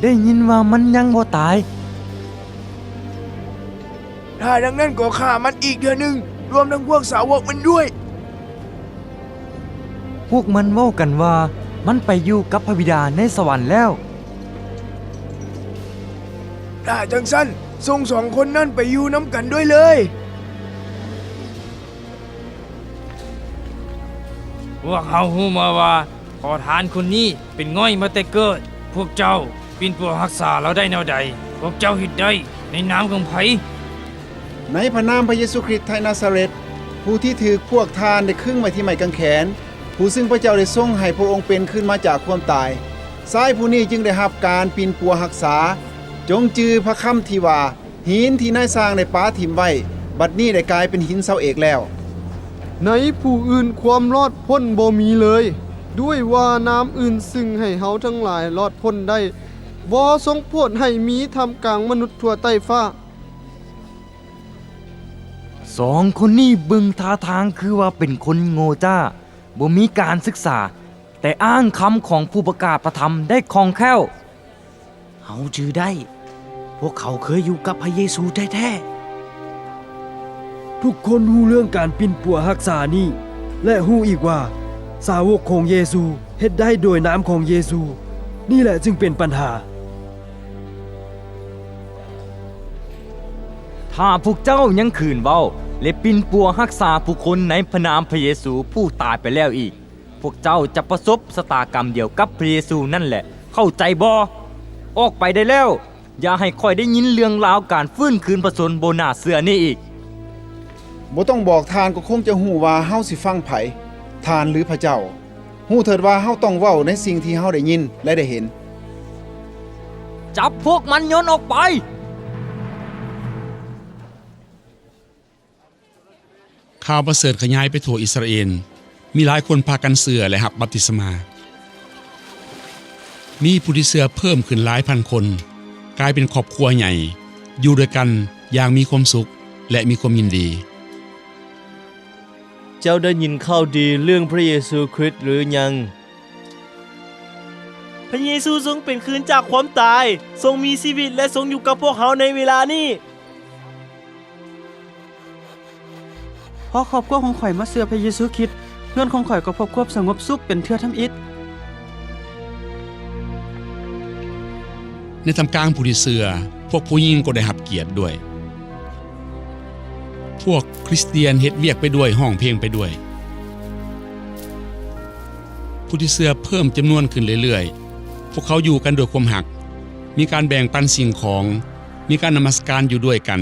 ໄດ້ຍິນວ່າມັນຍັງບໍ່ຕາຍ. ຖ້າດັ່ງນັ້ນກໍຂ້າມັນອີກເທື່ອໜຶ່ງ, ລວມທັງພວກສາວົກມັນດ້ວຍ. ພວກມັນເວົ້າກັນວ່າມັນໄປຢູ່ກັບພະບິດາໃນສະຫວັນແລ້ວ. ຖ້າຈັ່ງຊັ້ນ, ສົ່ງສອງຄົນນັ້ນໄປຢູ່ນຳກັນດ້ວຍເລີຍ. ພວກເຮົາຮູ້ມາວ່າ ຂໍທານຄົນນີ້ເປັນງ່ອຍມາແຕ່ເກີດ. ພວກເຈົ້າປິ່ນປົວຮັກສາລາວໄດ້ແນວໃດ? ພວກເຈົ້າເຮັດໄດ້ໃນນາມຂອງໃຜ? ໃນພະນາມພະເຢຊູຄຣິດໄທນາຊາເຣດ, ຜູ້ທີ່ຖືກພວກທ່ານໄດ້ຄຶງໄວ້ທີ່ໄມ້ກາງແຂນ, ຜູ້ຊຶ່ງພະເຈົ້າໄດ້ຊົງໃຫ້ພະອົງເປັນຄືນມາຈາກຄວາມຕາຍ, ຊາຍຜູ້ນີ້ຈຶ່ງໄດ້ຮັບການປິ່ນປົວຮັກສາ. ຈົ່ງຈື່ພະຄຳທີ່ວ່າ, ຫີນທີ່ນາຍຊ່າງໄດ້ປະຖິ້ມໄວ້, ບັດນີ້ໄດ້ກາຍເປັນຫີນເສົາເອກແລ້ວ. ໃນຜູ້ອື່ນຄວາມລອດພົ້ນບໍ່ມີເລີຍ, ດ້ວຍວ່ານາມອື່ນຊຶ່ງໃຫ້ເຮົາທັງຫຼາຍລອດພົ້ນໄດ້, ບໍ່ຊົງໂຜດໃຫ້ມີທ່າມກາງມະນຸດທົ່ວໃຕ້ຟ້າ. ສອງຄົນນີ້ເບິ່ງທ່າທາງຄືວ່າເປັນຄົນໂງ່ຈ້າ, ບໍ່ມີການສຶກສາ, ແຕ່ອ້າງຄຳຂອງຜູ້ປະກາດພະທຳໄດ້ຄ່ອງແຄ້ວ. ເຮົາຈື່ໄດ້. ພວກເຂົາເຄີຍຢູ່ກັບພະເຢຊູແທ້ໆ. ທຸກຄົນຮູ້ເລື່ອງການປິ່ນປົວຮັກສານີ້ ແລະ ຮູ້ອີກວ່າ ສາວົກຂອງເຢຊູເຮັດໄດ້ໂດຍນາມຂອງເຢຊູ. ນີ້ແຫຼະຈຶ່ງເປັນບັນຫາ. ຖ້າພວກເຈົ້າຍັງຂືນເວົ້າ ແລະ ປິ່ນປົວຮັກສາຜູ້ຄົນໃນພະນາມພະເຢຊູຜູ້ຕາຍໄປແລ້ວອີກ, ພວກເຈົ້າຈະປະສົບຊະຕາກຳດຽວກັບພະເຢຊູນັ້ນແຫຼະ. ເຂົ້າໃຈບໍ່? ອອກໄປໄດ້ແລ້ວ. ຢ່າໃຫ້ຂ້ອຍໄດ້ຍິນເລື່ອງລາວການຟື້ນຄືນພະຊົນບໍ່ໜ້າເຊື່ອນີ້ອີກ. ບໍ່ຕ້ອງບອກ, ທ່ານກໍຄົງຈະຮູ້ວ່າເຮົາຊິຟັງໃຜ, ທ່ານ ຫຼື ພະເຈົ້າ. ຮູ້ເຖີດວ່າເຮົາຕ້ອງເວົ້າໃນສິ່ງທີ່ເຮົາໄດ້ຍິນ ແລະ ໄດ້ເຫັນ. ຈັບພວກມັນໂຍນອອກໄປ! ຂ່າວປະເສີດຂະຫຍາຍໄປທົ່ວອິສຣາເອນ, ມີຫຼາຍຄົນພາກັນເຊື່ອ ແລະ ຮັບບັບຕິສະມາ. ມີຜູ້ທີ່ເຊື່ອເພີ່ມຂຶ້ນຫຼາຍພັນຄົນ, ກາຍເປັນຄອບຄົວໃຫຍ່, ຢູ່ດ້ວຍກັນຢ່າງມີຄວາມສຸກ ແລະ ມີຄວາມຍິນດີ. ເຈົ້າໄດ້ຍິນຂ່າວດີເລື່ອງພະເຢຊູຄຣິດຫຼືຍັງ? ພະເຢຊູຊົງເປັນຄືນຈາກຄວາມຕາຍ, ຊົງມີຊີວິດ ແລະ ຊົງຢູ່ກັບພວກເຮົາໃນເວລານີ້. ພໍຄອບຄົວຂອງຂ້ອຍມາເຊື່ອພະເຢຊູຄຣິດ, ເຮືອນຂອງຂ້ອຍກໍພົບຄວາມສະຫງົບສຸກເປັນເທື່ອທຳອິດ. ໃນທ່າມກາງຜູ້ທີ່ເຊື່ອ, ພວກຜູ້ຍິງກໍໄດ້ຮັບກຽດດ້ວຍ. ພວກຄຣິສຕຽນເຮັດວຽກໄປດ້ວຍ, ຮ້ອງເພງໄປດ້ວຍ. ຜູ້ທີ່ເຊື່ອເພີ່ມຈຳນວນຂຶ້ນເລື້ອຍໆ. ພວກເຂົາຢູ່ກັນດ້ວຍຄວາມຮັກ, ມີການແບ່ງປັນສິ່ງຂອງ, ມີການນະມັດສະການຢູ່ດ້ວຍກັນ.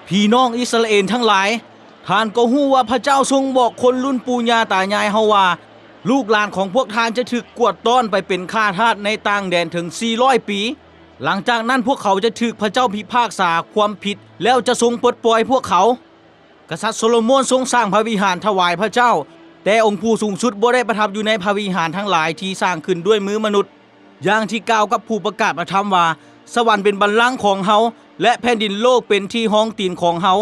ພີ່ນ້ອງອິສຣາເອນທັງຫຼາຍ, ທ່ານກໍຮູ້ວ່າພະເຈົ້າຊົງບອກຄົນລຸ້ນປູ່ຍ່າຕາຍາຍເຮົາວ່າ, ລູກຫຼານຂອງພວກທ່ານຈະຖືກກວດຕ້ອນໄປເປັນຂ້າທາດໃນຕ່າງແດນເຖິງສີ່ຮ້ອຍປີ. ຫຼັງຈາກນັ້ນພວກເຂົາຈະຖືກພະເຈົ້າພິພາກສາຄວາມຜິດ, ແລ້ວຈະຊົງປົດປ່ອຍພວກເຂົາ. ກະສັດໂຊໂລໂມນຊົງສ້າງພະວິຫານຖວາຍພະເຈົ້າ, ແຕ່ອົງຜູ້ສູງສຸດບໍ່ໄດ້ປະທັບຢູ່ໃນພະວິຫານທັງຫຼາຍທີ່ສ້າງຂຶ້ນດ້ວຍມືມະນຸດ. ຢ່າງທີ່ກ່າວກັບຜູ້ປະກາດພະທຳວ່າ, ສະຫວັນເປັນບັນລັງຂອງເຮົາ, ແລະ ແຜ່ນດິນໂລກເປັນທີ່ຮອງຕີນຂອງເຮົາ.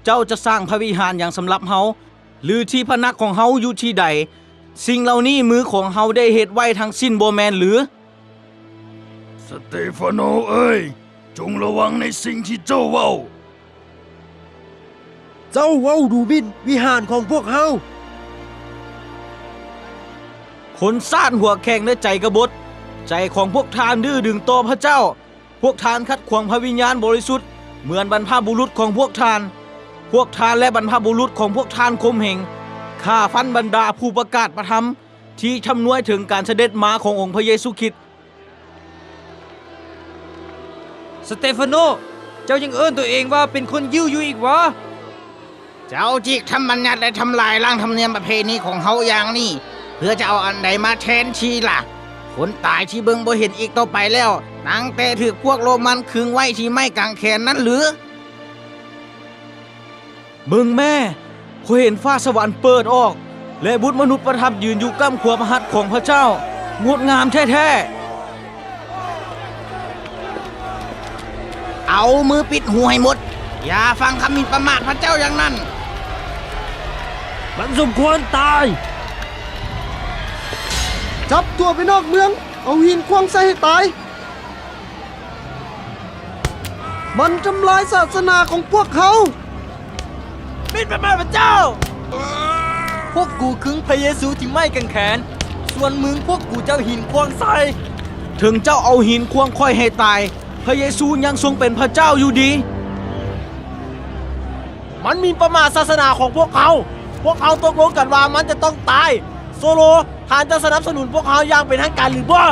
ເຈົ້າຈະສ້າງພະວິຫານຫຍັງສຳລັບເຮົາ? ຫຼືທີ່ພຳນັກຂອງເຮົາຢູ່ທີ່ໃດ? ສິ່ງເຫຼົ່ານີ້ມືຂອງເຮົາໄດ້ເຮັດໄວ້ທັງສິ້ນບໍ່ແມ່ນຫຼື? ສະເຕຟາໂນເອີຍ, ຈົ່ງລະວັງໃນສິ່ງທີ່ເຈົ້າເວົ້າ. ເຈົ້າເວົ້າດູໝິ່ນວິຫານຂອງພວກເຮົາ. ຄົນຊາດຫົວແຂງ ແລະ ໃຈກະບົດ, ໃຈຂອງພວກທ່ານດື້ດຶງຕໍ່ພະເຈົ້າ. ພວກທ່ານຂັດຂວາງພະວິນຍານບໍລິສຸດ ເໝືອນບັນພະບຸລຸດຂອງພວກທ່ານ. ພວກທ່ານ ແລະ ບັນພະບຸລຸດຂອງພວກທ່ານຂົ່ມເຫງ, ຂ້າຟັນບັນດາຜູ້ປະກາດພະທຳທີ່ທຳນວຍເຖິງການສະເດັດມາຂອງອົງພະເຢຊູຄຣິດ. ສະເຕຟາໂນ, ເຈົ້າຍັງເອີ້ນຕົວເອງວ່າເປັນຄົນຢິວຢູ່ອີກຫວາ? ເຈົ້າຈິກທຳບັນຍັດ ແລະ ທຳລາຍລ້າງທຳນຽມປະເພນີຂອງເຮົາຢ່າງນີ້ ເພື່ອຈະເອົາອັນໃດມາແທນທີ່ລະ? ຄົນຕາຍທີ່ເບິ່ງບໍ່ເຫັນອີກຕໍ່ໄປແລ້ວ, ຕັ້ງແຕ່ຖືກພວກໂຣມັນຄຶງໄວ້ທີ່ໄມ້ກາງແຂນນັ້ນຫຼື? ເບິ່ງແມ້, ຂ້ອຍເຫັນຟ້າສະຫວັນເປີດອອກ ແລະ ບຸດມະນຸດປະທັບຢືນຢູ່ກ້ຳຂວາພະຫັດຂອງພະເຈົ້າ. ງົດງາມແທ້ໆ. ເອົາມືປິດຫູໃຫ້ໝົດ. ຢ່າຟັງຄຳໝິ່ນປະໝາດພະເຈົ້າຢ່າງນັ້ນ. ມັນສົມຄວນຕາຍ. ຈັບຕົວໄປນອກເມືອງ, ເອົາຫີນຂວ້າງໃສ່ໃຫ້ຕາຍ. ມັນທຳລາຍສາສະໜາຂອງພວກເຮົາ. ໝິ່ນປະໝາດພະເຈົ້າ. ພວກກູຄຶງພະເຢຊູທີ່ໄມ້ກາງແຂນ, ສ່ວນມຶງພວກກູຈະເອົາຫີນຂວ້າງໃສ່. ເຖິງເຈົ້າເອົາຫີນຂວ້າງຂ້ອຍໃຫ້ຕາຍ, ພະເຢຊູຍັງຊົງເປັນພະເຈົ້າຢູ່ດີ. ມັນໝິ່ນປະໝາດສາສະໜາຂອງພວກເຮົາ. ພວກເຮົາຕົກລົງກັນວ່າມັນຈະຕ້ອງຕາຍ. ໂຊໂລ, ທ່ານຈະສະໜັບສະໜູນພວກເຮົາຢ່າງເປັນທາງການຫຼືບໍ່?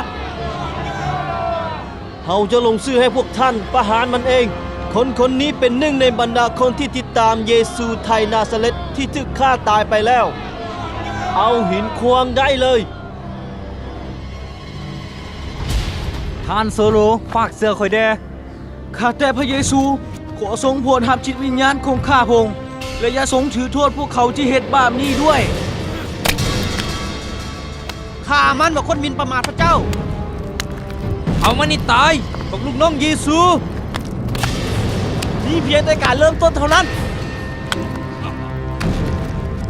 ເຮົາຈະລົງຊື່ໃຫ້ພວກທ່ານປະຫານມັນເອງ. ຄົນຄົນນີ້ເປັນໜຶ່ງໃນບັນດາຄົນທີ່ຕິດຕາມເຢຊູໄທນາຊາເລັດທີ່ຖືກຂ້າຕາຍໄປແລ້ວ. ເອົາຫີນຂວ້າງໄດ້ເລີຍ. ທ່ານໂຊໂລ, ຝາກເຊື່ອຂ້ອຍແດ່. ຂ້າແຕ່ພະເຢຊູ, ຂໍຊົງໂປດຮັບຈິດວິນຍານຂອງຂ້າພະອົງ ແລະ ຢ່າຊົງຖືໂທດພວກເຂົາທີ່ເຮັດບາບນີ້ດ້ວຍ. ຂ້າມັນວ່າຄົນໝິ່ນປະໝາດພະເຈົ້າ. ເອົາມັນໃຫ້ຕາຍກັບລູກນ້ອງເຢຊູ. ມີພຽງແຕ່ການເລີ່ມຕົ້ນເທົ່ານັ້ນ.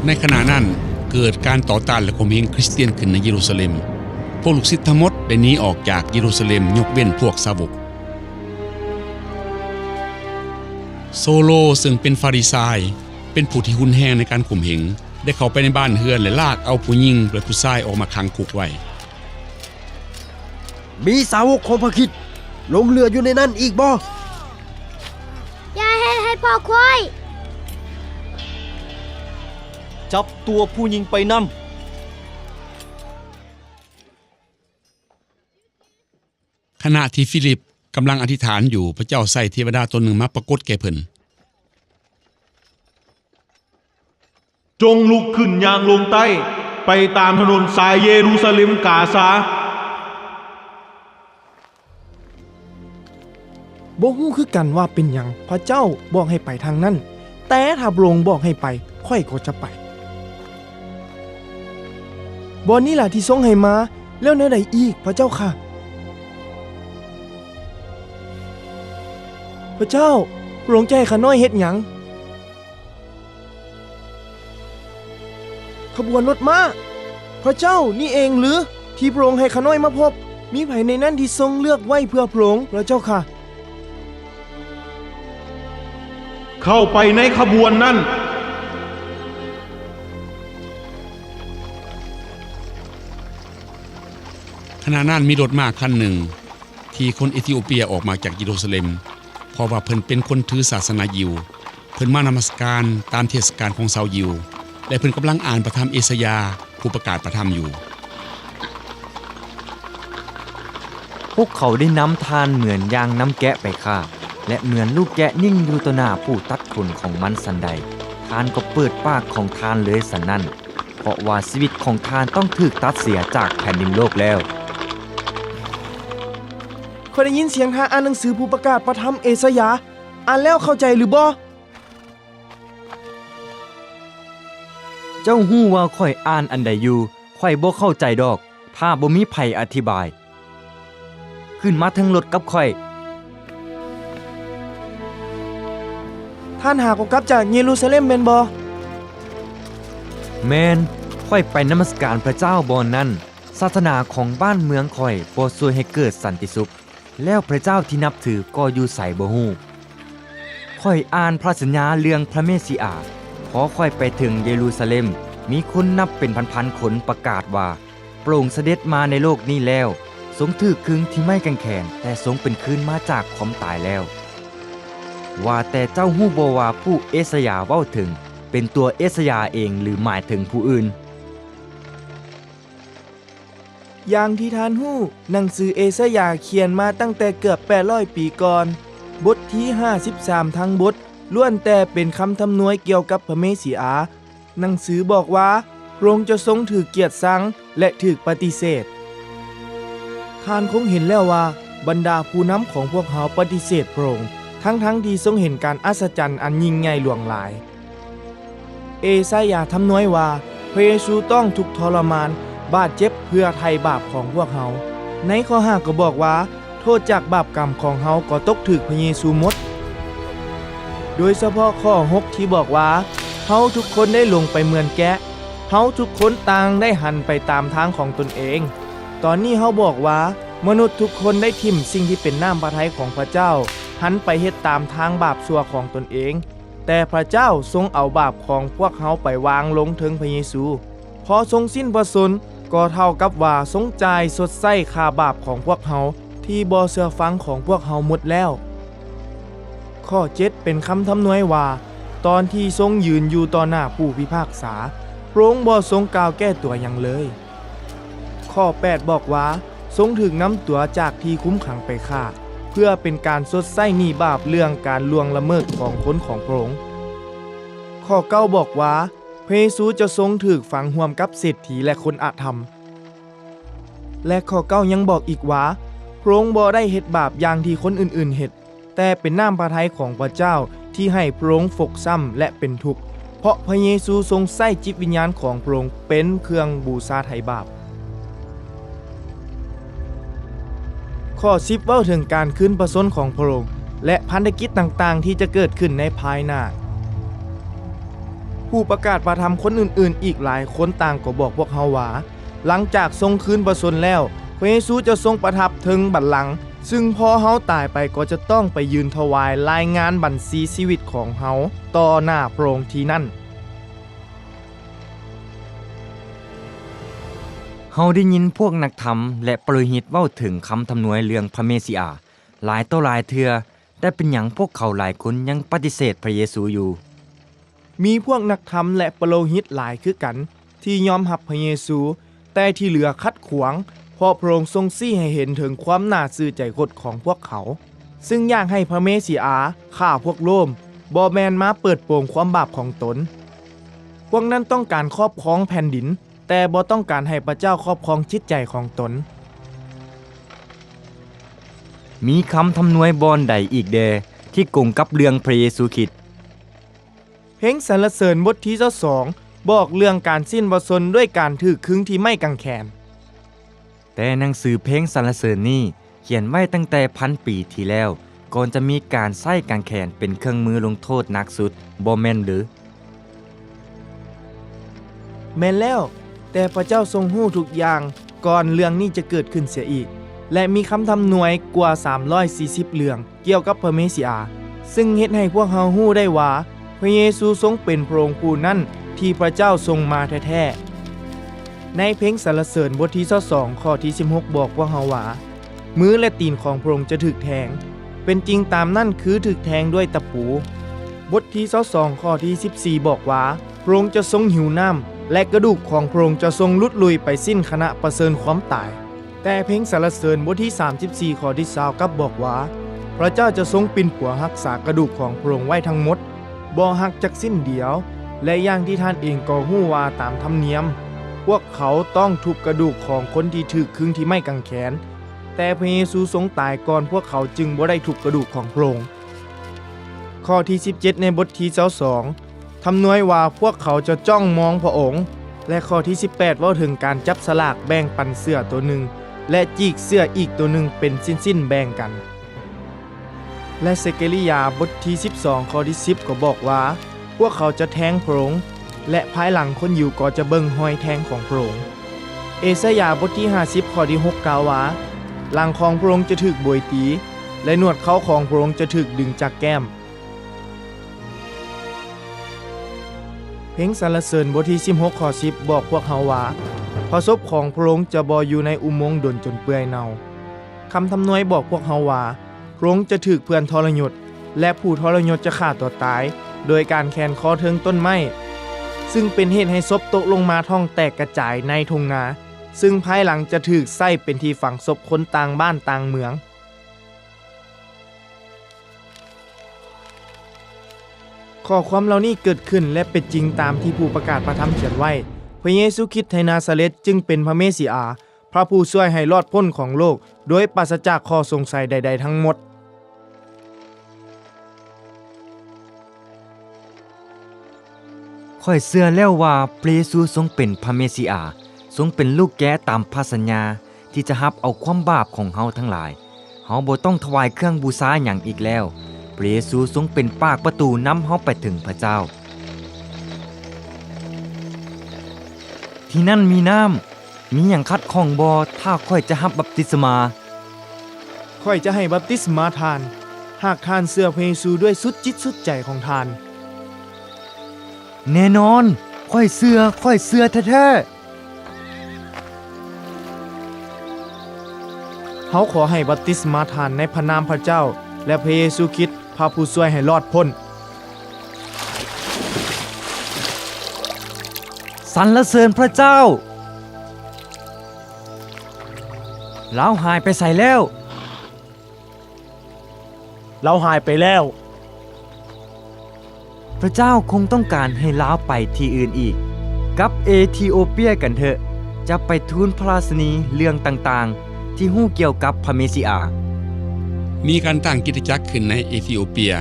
ໃນຂະນະນັ້ນ, ເກີດການຕໍ່ຕ້ານ ແລະ ຂົ່ມເຫງຄຣິສຕຽນຂຶ້ນໃນເຢຣູຊາເລັມ. ພວກລູກສິດທັງໝົດໄດ້ໜີອອກຈາກເຢຣູຊາເລັມ, ຍົກເວັ້ນພວກສາວົກ. ໂຊໂລ, ເຊິ່ງເປັນຟາຣິຊາຍ, ເປັນຜູ້ທີ່ຮຸນແຮງໃນການຂົ່ມເຫງ, ໄດ້ເຂົ້າໄປໃນບ້ານເຮືອນ ແລະ ລາກເອົາຜູ້ຍິງ ແລະ ຜູ້ຊາຍອອກມາຂັງຄຸກໄວ້. ມີສາວົກຂອງພະຄຣິດຫຼົງເຫຼືອຢູ່ໃນນັ້ນອີກບໍ່? ຢ່າເຮັດໃຫ້ພວກຂ້ອຍ. ຈັບຕົວຜູ້ຍິງໄປນຳ. ຂະນະທີ່ຟີລິບກຳລັງອະທິຖານຢູ່, ພະເຈົ້າໃຊ້ເທວະດາຕົນໜຶ່ງມາປາກົດແກ່ເພິ່ນ. ຈົ່ງລຸກຂຶ້ນຍ່າງລົງໃຕ້ ໄປຕາມຖະໜົນສາຍເຢຣູຊາເລັມ-ກາຊາ. ບໍ່ຮູ້ຄືກັນວ່າເປັນຫຍັງພະເຈົ້າບອກໃຫ້ໄປທາງນັ້ນ, ແຕ່ຖ້າພະອົງບອກໃຫ້ໄປ, ຂ້ອຍກໍຈະໄປ. ບ່ອນນີ້ລະທີ່ຊົງໃຫ້ມາ, ແລ້ວແນວໃດອີກ, ພະເຈົ້າຂ້າ? ພະເຈົ້າ, ພະອົງຈະໃຫ້ຂ້ານ້ອຍເຮັດຫຍັງ? ຂະບວນລົດມ້າ. ພະເຈົ້າ, ນີ້ເອງຫຼືທີ່ພະອົງໃຫ້ຂ້ານ້ອຍມາພົບ? ມີໃຜໃນນັ້ນທີ່ຊົງເລືອກໄວ້ເພື່ອພະອົງ, ພະເຈົ້າຂ້າ? ເຂົ້າໄປໃນຂະບວນນັ້ນ. ຂະນະນັ້ນມີລົດມ້າຄັນໜຶ່ງ ທີ່ຄົນເອທິໂອເປຍອອກມາຈາກເຢຣູຊາເລັມ, ເພາະວ່າເພິ່ນເປັນຄົນຖືສາສະໜາຢິວ. ເພິ່ນມານະມັດສະການຕາມເທດສະການຂອງຊາວຢິວ, ແລະ ເພິ່ນກຳລັງອ່ານພະທຳເອຊາຍາ ຜູ້ປະກາດພະທຳຢູ່. ພວກເຂົາໄດ້ນຳທ່ານເໝືອນຢ່າງນຳແກະໄປຂ້າ, ແລະ ເໝືອນລູກແກະນິ່ງຢູ່ຕໍ່ໜ້າຜູ້ຕັດຂົນຂອງມັນສັນໃດ, ທ່ານກໍເປີດປາກຂອງທ່ານເລີຍສັນນັ້ນ, ເພາະວ່າຊີວິດຂອງທ່ານຕ້ອງຖືກຕັດເສຍຈາກແຜ່ນດິນໂລກແລ້ວ. ຂ້ອຍໄດ້ຍິນສຽງທ່ານອ່ານໜັງສືຜູ້ປະກາດພະທຳເອຊາຍາ. ອ່ານແລ້ວເຂົ້າໃຈຫຼືບໍ່? ເຈົ້າຮູ້ວ່າຂ້ອຍອ່ານອັນໃດຢູ່? ຂ້ອຍບໍ່ເຂົ້າໃຈດອກ ຖ້າບໍ່ມີໃຜອະທິບາຍ. ຂຶ້ນມາເທິງລົດກັບຂ້ອຍ. ທ່ານຫາກໍກັບຈາກເຢຣູຊາເລັມແມ່ນບໍ່? ແມ່ນ, ຂ້ອຍໄປນະມັດສະການພະເຈົ້າບ່ອນນັ້ນ. ສາສະໜາຂອງບ້ານເມືອງຂ້ອຍບໍ່ຊ່ວຍໃຫ້ເກີດສັນຕິສຸກ, ແລ້ວພະເຈົ້າທີ່ນັບຖືກໍຢູ່ໃສບໍ່ຮູ້. ຂ້ອຍອ່ານພະສັນຍາເລື່ອງພະເມຊິອາ. ພໍຂ້ອຍໄປເຖິງເຢຣູຊາເລັມ, ມີຄົນນັບເປັນພັນໆຄົນປະກາດວ່າ, ພະອົງສະເດັດມາໃນໂລກນີ້ແລ້ວ, ຊົງຖືກຄຶງທີ່ໄມ້ກາງແຂນ, ແຕ່ຊົງເປັນຄືນມາຈາກຄວາມຕາຍແລ້ວ. ວ່າແຕ່ເຈົ້າຮູ້ບໍ່ວ່າຜູ້ເອຊາຍາເວົ້າເຖິງ ເປັນຕົວເອຊາຍາເອງ ຫຼື ໝາຍເຖິງຜູ້ອື່ນ? ຢ່າງທີ່ທ່ານຮູ້, ໜັງສືເອຊາຍາຂຽນມາຕັ້ງແຕ່ເກືອບແປດຮ້ອຍປີກ່ອນ. ບົດທີຫ້າສິບສາມທັງບົດ ລ້ວນແຕ່ເປັນຄຳທຳນວຍກ່ຽວກັບພະເມຊິອາ. ໜັງສືບອກວ່າ ພະອົງຈະຊົງຖືກກຽດຊັງ ແລະ ຖືກປະຕິເສດ. ທ່ານຄົງເຫັນແລ້ວວ່າ ບັນດາຜູ້ນຳຂອງພວກເຮົາປະຕິເສດພະອົງ, ທັງໆທີ່ຊົງເຫັນການອັດສະຈັນອັນຍິ່ງໃຫຍ່ຫຼວງຫຼາຍ. ເອຊາຍາທຳນວຍວ່າ ພະເຢຊູຕ້ອງທຸກທໍລະມານ, ບາດເຈັບເພື່ອໄຖ່ບາບຂອງພວກເຮົາ. ໃນຂໍ້ຫ້າກໍບອກວ່າ ໂທດຈາກບາບກຳຂອງເຮົາກໍຕົກຖືກພະເຢຊູໝົດ. ໂດຍສະເພາະຂໍ້ຫົກທີ່ບອກວ່າ ເຮົາທຸກຄົນໄດ້ຫຼົງໄປເໝືອນແກະ, ເຮົາທຸກຄົນຕ່າງໄດ້ຫັນໄປຕາມທາງຂອງຕົນເອງ. ຕອນນີ້ເຮົາບອກວ່າ ມະນຸດທຸກຄົນໄດ້ຖິ້ມສິ່ງທີ່ເປັນນ້ຳພະໄທຂອງພະເຈົ້າ, ຫັນໄປເຮັດຕາມທາງບາບຊົ່ວຂອງຕົນເອງ. ແຕ່ພະເຈົ້າຊົງເອົາບາບຂອງພວກເຮົາໄປວາງລົງເທິງພະເຢຊູ. ພໍຊົງສິ້ນພະຊົນ, ກໍເທົ່າກັບວ່າຊົງຈ່າຍຊົດໃຊ້ຄ່າບາບຂອງພວກເຮົາທີ່ບໍ່ເຊື່ອຟັງຂອງພວກເຮົາໝົດແລ້ວ. ຂໍ້ເຈັດເປັນຄຳທຳນວຍວ່າ ຕອນທີ່ຊົງຢືນຢູ່ຕໍ່ໜ້າຜູ້ພິພາກສາ, ພະອົງບໍ່ຊົງກ່າວແກ້ຕົວຫຍັງເລີຍ. ຂໍ້ແປດບອກວ່າ ຊົງຖືກນຳຕົວຈາກທີ່ຄຸມຂັງໄປຂ້າ, ເພື່ອເປັນການຊົດໃຊ້ໜີ້ບາບເລື່ອງການລ່ວງລະເມີດຂອງຄົນຂອງພະອົງ. ຂໍ້ເກົ້າບອກວ່າ ພະເຢຊູຈະຊົງຖືກຝັງຮ່ວມກັບເສດຖີ ແລະ ຄົນອະທຳ. ແລະ ຂໍ້ເກົ້າຍັງບອກອີກວ່າ ພະອົງບໍ່ໄດ້ເຮັດບາບຢ່າງທີ່ຄົນອື່ນໆເຮັດ, ແຕ່ເປັນນ້ຳພະໄທຂອງພະເຈົ້າທີ່ໃຫ້ພະອົງຟົກຊ້ຳ ແລະ ເປັນທຸກ, ເພາະພະເຢຊູຊົງໃຊ້ຈິດວິນຍານຂອງພະອົງເປັນເຄື່ອງບູຊາໄຖ່ບາບ. ຂໍ້ສິບເວົ້າເຖິງການຄືນພະຊົນຂອງພະອົງ ແລະ ພັນທະກິດຕ່າງໆທີ່ຈະເກີດຂຶ້ນໃນພາຍໜ້າ. ຜູ້ປະກາດພະທຳຄົນອື່ນໆອີກຫຼາຍຄົນຕ່າງກໍບອກພວກເຮົາວ່າ ຫຼັງຈາກຊົງຄືນພະຊົນແລ້ວ, ພະເຢຊູຈະຊົງປະທັບເທິງບັນລັງ, ຊຶ່ງພໍເຮົາຕາຍໄປກໍຈະຕ້ອງໄປຢືນຖວາຍລາຍງານບັນຊີຊີວິດຂອງເຮົາຕໍ່ໜ້າພະອົງທີ່ນັ້ນ. ເຮົາໄດ້ຍິນພວກນັກທຳ ແລະ ປະໂລຫິດເວົ້າເຖິງຄຳທຳນວຍເລື່ອງພະເມຊິອາຫຼາຍຕໍ່ຫຼາຍເທື່ອ, ແຕ່ເປັນຫຍັງພວກເຂົາຫຼາຍຄົນຍັງປະຕິເສດພະເຢຊູຢູ່? ມີພວກນັກທຳ ແລະ ປະໂລຫິດຫຼາຍຄືກັນທີ່ຍອມຮັບພະເຢຊູ, ແຕ່ທີ່ເຫຼືອຂັດຂວາງ, ເພາະພະອົງຊົງຊີ້ໃຫ້ເຫັນເຖິງຄວາມໜ້າຊື່ໃຈຄົດຂອງພວກເຂົາ, ຊຶ່ງຢາກໃຫ້ພະເມຊິອາຂ້າພວກໂລມ, ບໍ່ແມ່ນມາເປີດໂປງຄວາມບາບຂອງຕົນ. ພວກນັ້ນຕ້ອງການຄອບຄອງແຜ່ນດິນ, ແຕ່ບໍ່ຕ້ອງການໃຫ້ພະເຈົ້າຄອບຄອງຈິດໃຈຂອງຕົນ. ມີຄຳທຳນວຍບ່ອນໃດອີກແດ່ທີ່ກົງກັບເລື່ອງພະເຢຊູຄຣິດ? ເພງສັນລະເສີນບົດທີຊາວສອງ ບອກເລື່ອງການສິ້ນພະຊົນດ້ວຍການຖືກຄຶງທີ່ໄມ້ກາງແຂນ. ແຕ່ໜັງສືເພງສັນລະເສີນນີ້ຂຽນໄວ້ຕັ້ງແຕ່ພັນປີທີ່ແລ້ວ, ກ່ອນຈະມີການໃຊ້ກາງແຂນເປັນເຄື່ອງມືລົງໂທດໜັກສຸດ, ບໍ່ແມ່ນຫຼື? ແມ່ນແລ້ວ, ແຕ່ພະເຈົ້າຊົງຮູ້ທຸກຢ່າງກ່ອນເລື່ອງນີ້ຈະເກີດຂຶ້ນເສຍອີກ, ແລະ ມີຄຳທຳນວຍກວ່າສາມຮ້ອຍສີ່ສິບເລື່ອງກ່ຽວກັບພະເມຊິອາ, ຊຶ່ງເຮັດໃຫ້ພວກເຮົາຮູ້ໄດ້ວ່າ ພະເຢຊູຊົງເປັນພະອົງຜູ້ນັ້ນທີ່ພະເຈົ້າຊົງມາແທ້ໆ. ໃນເພງສັນລະເສີນບົດທີຊາວສອງ ຂໍ້ທີສິບຫົກ ບອກພວກເຮົາວ່າ, ມື ແລະ ຕີນຂອງພະອົງຈະຖືກແທງ, ເປັນຈິງຕາມນັ້ນຄືຖືກແທງດ້ວຍຕະປູ. ບົດທີຊາວສອງ ຂໍ້ທີສິບສີ່ ບອກວ່າ, ພະອົງຈະຊົງຫິວນ້ຳ ແລະ ກະດູກຂອງພະອົງຈະຊົງຫຼຸດລຸຍໄປສິ້ນຂະນະປະເຊີນຄວາມຕາຍ. ແຕ່ເພງສັນລະເສີນບົດທີສາມສິບສີ່ ຂໍ້ທີຊາວກັບບອກວ່າ, ພະເຈົ້າຈະຊົງປິ່ນປົວຮັກສາກະດູກຂອງພະອົງໄວ້ທັງໝົດ, ບໍ່ຫັກຈັກຊິ້ນດຽວ, ແລະ ຢ່າງທີ່ທ່ານເອງກໍຮູ້ວ່າຕາມທຳນຽມ, ພວກເຂົາຕ້ອງທຸບກະດູກຂອງຄົນທີ່ຖືກຄຶງທີ່ໄມ້ກາງແຂນ, ແຕ່ພະເຢຊູຊົງຕາຍກ່ອນພວກເຂົາຈຶ່ງບໍ່ໄດ້ທຸບກະດູກຂອງພະອົງ. ຂໍ້ທີສິບເຈັດ ໃນບົດທີຊາວສອງ ທຳນວຍວ່າພວກເຂົາຈະຈ້ອງມອງພະອົງ, ແລະ ຂໍ້ທີສິບແປດ ເວົ້າເຖິງການຈັບສະຫຼາກແບ່ງປັນເສື້ອໂຕໜຶ່ງ ແລະ ຈີກເສື້ອອີກໂຕໜຶ່ງເປັນຊິ້ນໆແບ່ງກັນ. ແລະ ເຊກາລິຢາ ບົດທີສິບສອງ ຂໍ້ທີສິບ ກໍບອກວ່າ, ພວກເຂົາຈະແທງພະອົງ, ແລະ ພາຍຫຼັງຄົນຢິວກໍຈະເບິ່ງຮອຍແທງຂອງພະອົງ. ເອຊາຍາ ບົດທີຫ້າສິບ ຂໍ້ທີຫົກ ກ່າວວ່າ, ຫຼັງຂອງພະອົງຈະຖືກໂບຍຕີ, ແລະ ໜວດເຂົາຂອງພະອົງຈະຖືກດຶງຈາກແກ້ມ. ເພງສັນລະເສີນບົດທີສິບຫົກ ຂໍ້ສິບ ບອກພວກເຮົາວ່າ, ພະສົບຂອງພະອົງຈະບໍ່ຢູ່ໃນອຸໂມງດົນຈົນເປື່ອຍເນົ່າ. ຄຳທຳນວຍບອກພວກເຮົາວ່າ, ພະອົງຈະຖືກເພື່ອນທໍລະຍົດ, ແລະ ຜູ້ທໍລະຍົດຈະຂ້າຕົວຕາຍໂດຍການແຂວນຄໍເທິງຕົ້ນໄມ້, ຊຶ່ງເປັນເຫດໃຫ້ສົບຕົກລົງມາທ້ອງແຕກກະຈາຍໃນທົ່ງນາ, ຊຶ່ງພາຍຫຼັງຈະຖືກໃຊ້ເປັນທີ່ຝັງສົບຄົນຕ່າງບ້ານຕ່າງເມືອງ. ຂໍ້ຄວາມເຫຼົ່ານີ້ເກີດຂຶ້ນ ແລະ ເປັນຈິງຕາມທີ່ຜູ້ປະກາດພະທຳຂຽນໄວ້. ພະເຢຊູຄຣິດໃນນາຊາເລັດຈຶ່ງເປັນພະເມຊິອາ, ພະຜູ້ຊ່ວຍໃຫ້ລອດພົ້ນຂອງໂລກ ໂດຍປາສະຈາກຂໍ້ສົງໄສໃດໆທັງໝົດ. ຂ້ອຍເຊື່ອແລ້ວວ່າພະເຢຊູຊົງເປັນພະເມຊິອາ, ຊົງເປັນລູກແກະຕາມພະສັນຍາ ທີ່ຈະຮັບເອົາຄວາມບາບຂອງເຮົາທັງຫຼາຍ. ເຮົາບໍ່ຕ້ອງຖວາຍເຄື່ອງບູຊາຫຍັງອີກແລ້ວ. ພະເຢຊູຊົງເປັນປາກປະຕູນຳເຮົາໄປເຖິງພະເຈົ້າ. ທີ່ນັ້ນມີນ້ຳ. ມີຫຍັງຂັດຂ້ອງບໍ່ ຖ້າຂ້ອຍຈະຮັບບັບຕິສມາ? ຂ້ອຍຈະໃຫ້ບັບຕິສມາທ່ານ, ຫາກທ່ານເຊື່ອພະເຢຊູດ້ວຍສຸດຈິດສຸດໃຈຂອງທ່ານ. ແນ່ນອນ, ຂ້ອຍເຊື່ອ, ຂ້ອຍເຊື່ອແທ້ໆ. ເຮົາຂໍໃຫ້ບັບຕິສມາທ່ານໃນພະນາມພະເຈົ້າ ແລະ ພະເຢຊູຄຣິດ, ພະຜູ້ຊ່ວຍໃຫ້ລອດພົ້ນ. ສັນລະເສີນພະເຈົ້າ! ລາວຫາຍໄປໃສແລ້ວ? ລາວຫາຍໄປແລ້ວ. ພະເຈົ້າຄົງຕ້ອງການໃຫ້ລາວໄປທີ່ອື່ນອີກ. ກັບເອທິໂອເປຍກັນເຖາະ, ຈະໄປທູນພະລາຊິນີເລື່ອງຕ່າງໆ ທີ່ຮູ້ກ່ຽວກັບພະເມຊິອາ. ມີການຕັ້ງຄຣິສຕະຈັກຂຶ້ນໃນເອທິໂອເປຍ,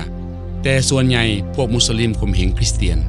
ແຕ່ສ່ວນໃຫຍ່ພວກມຸສລິມຂົ່ມເຫງຄຣິສຕຽນ.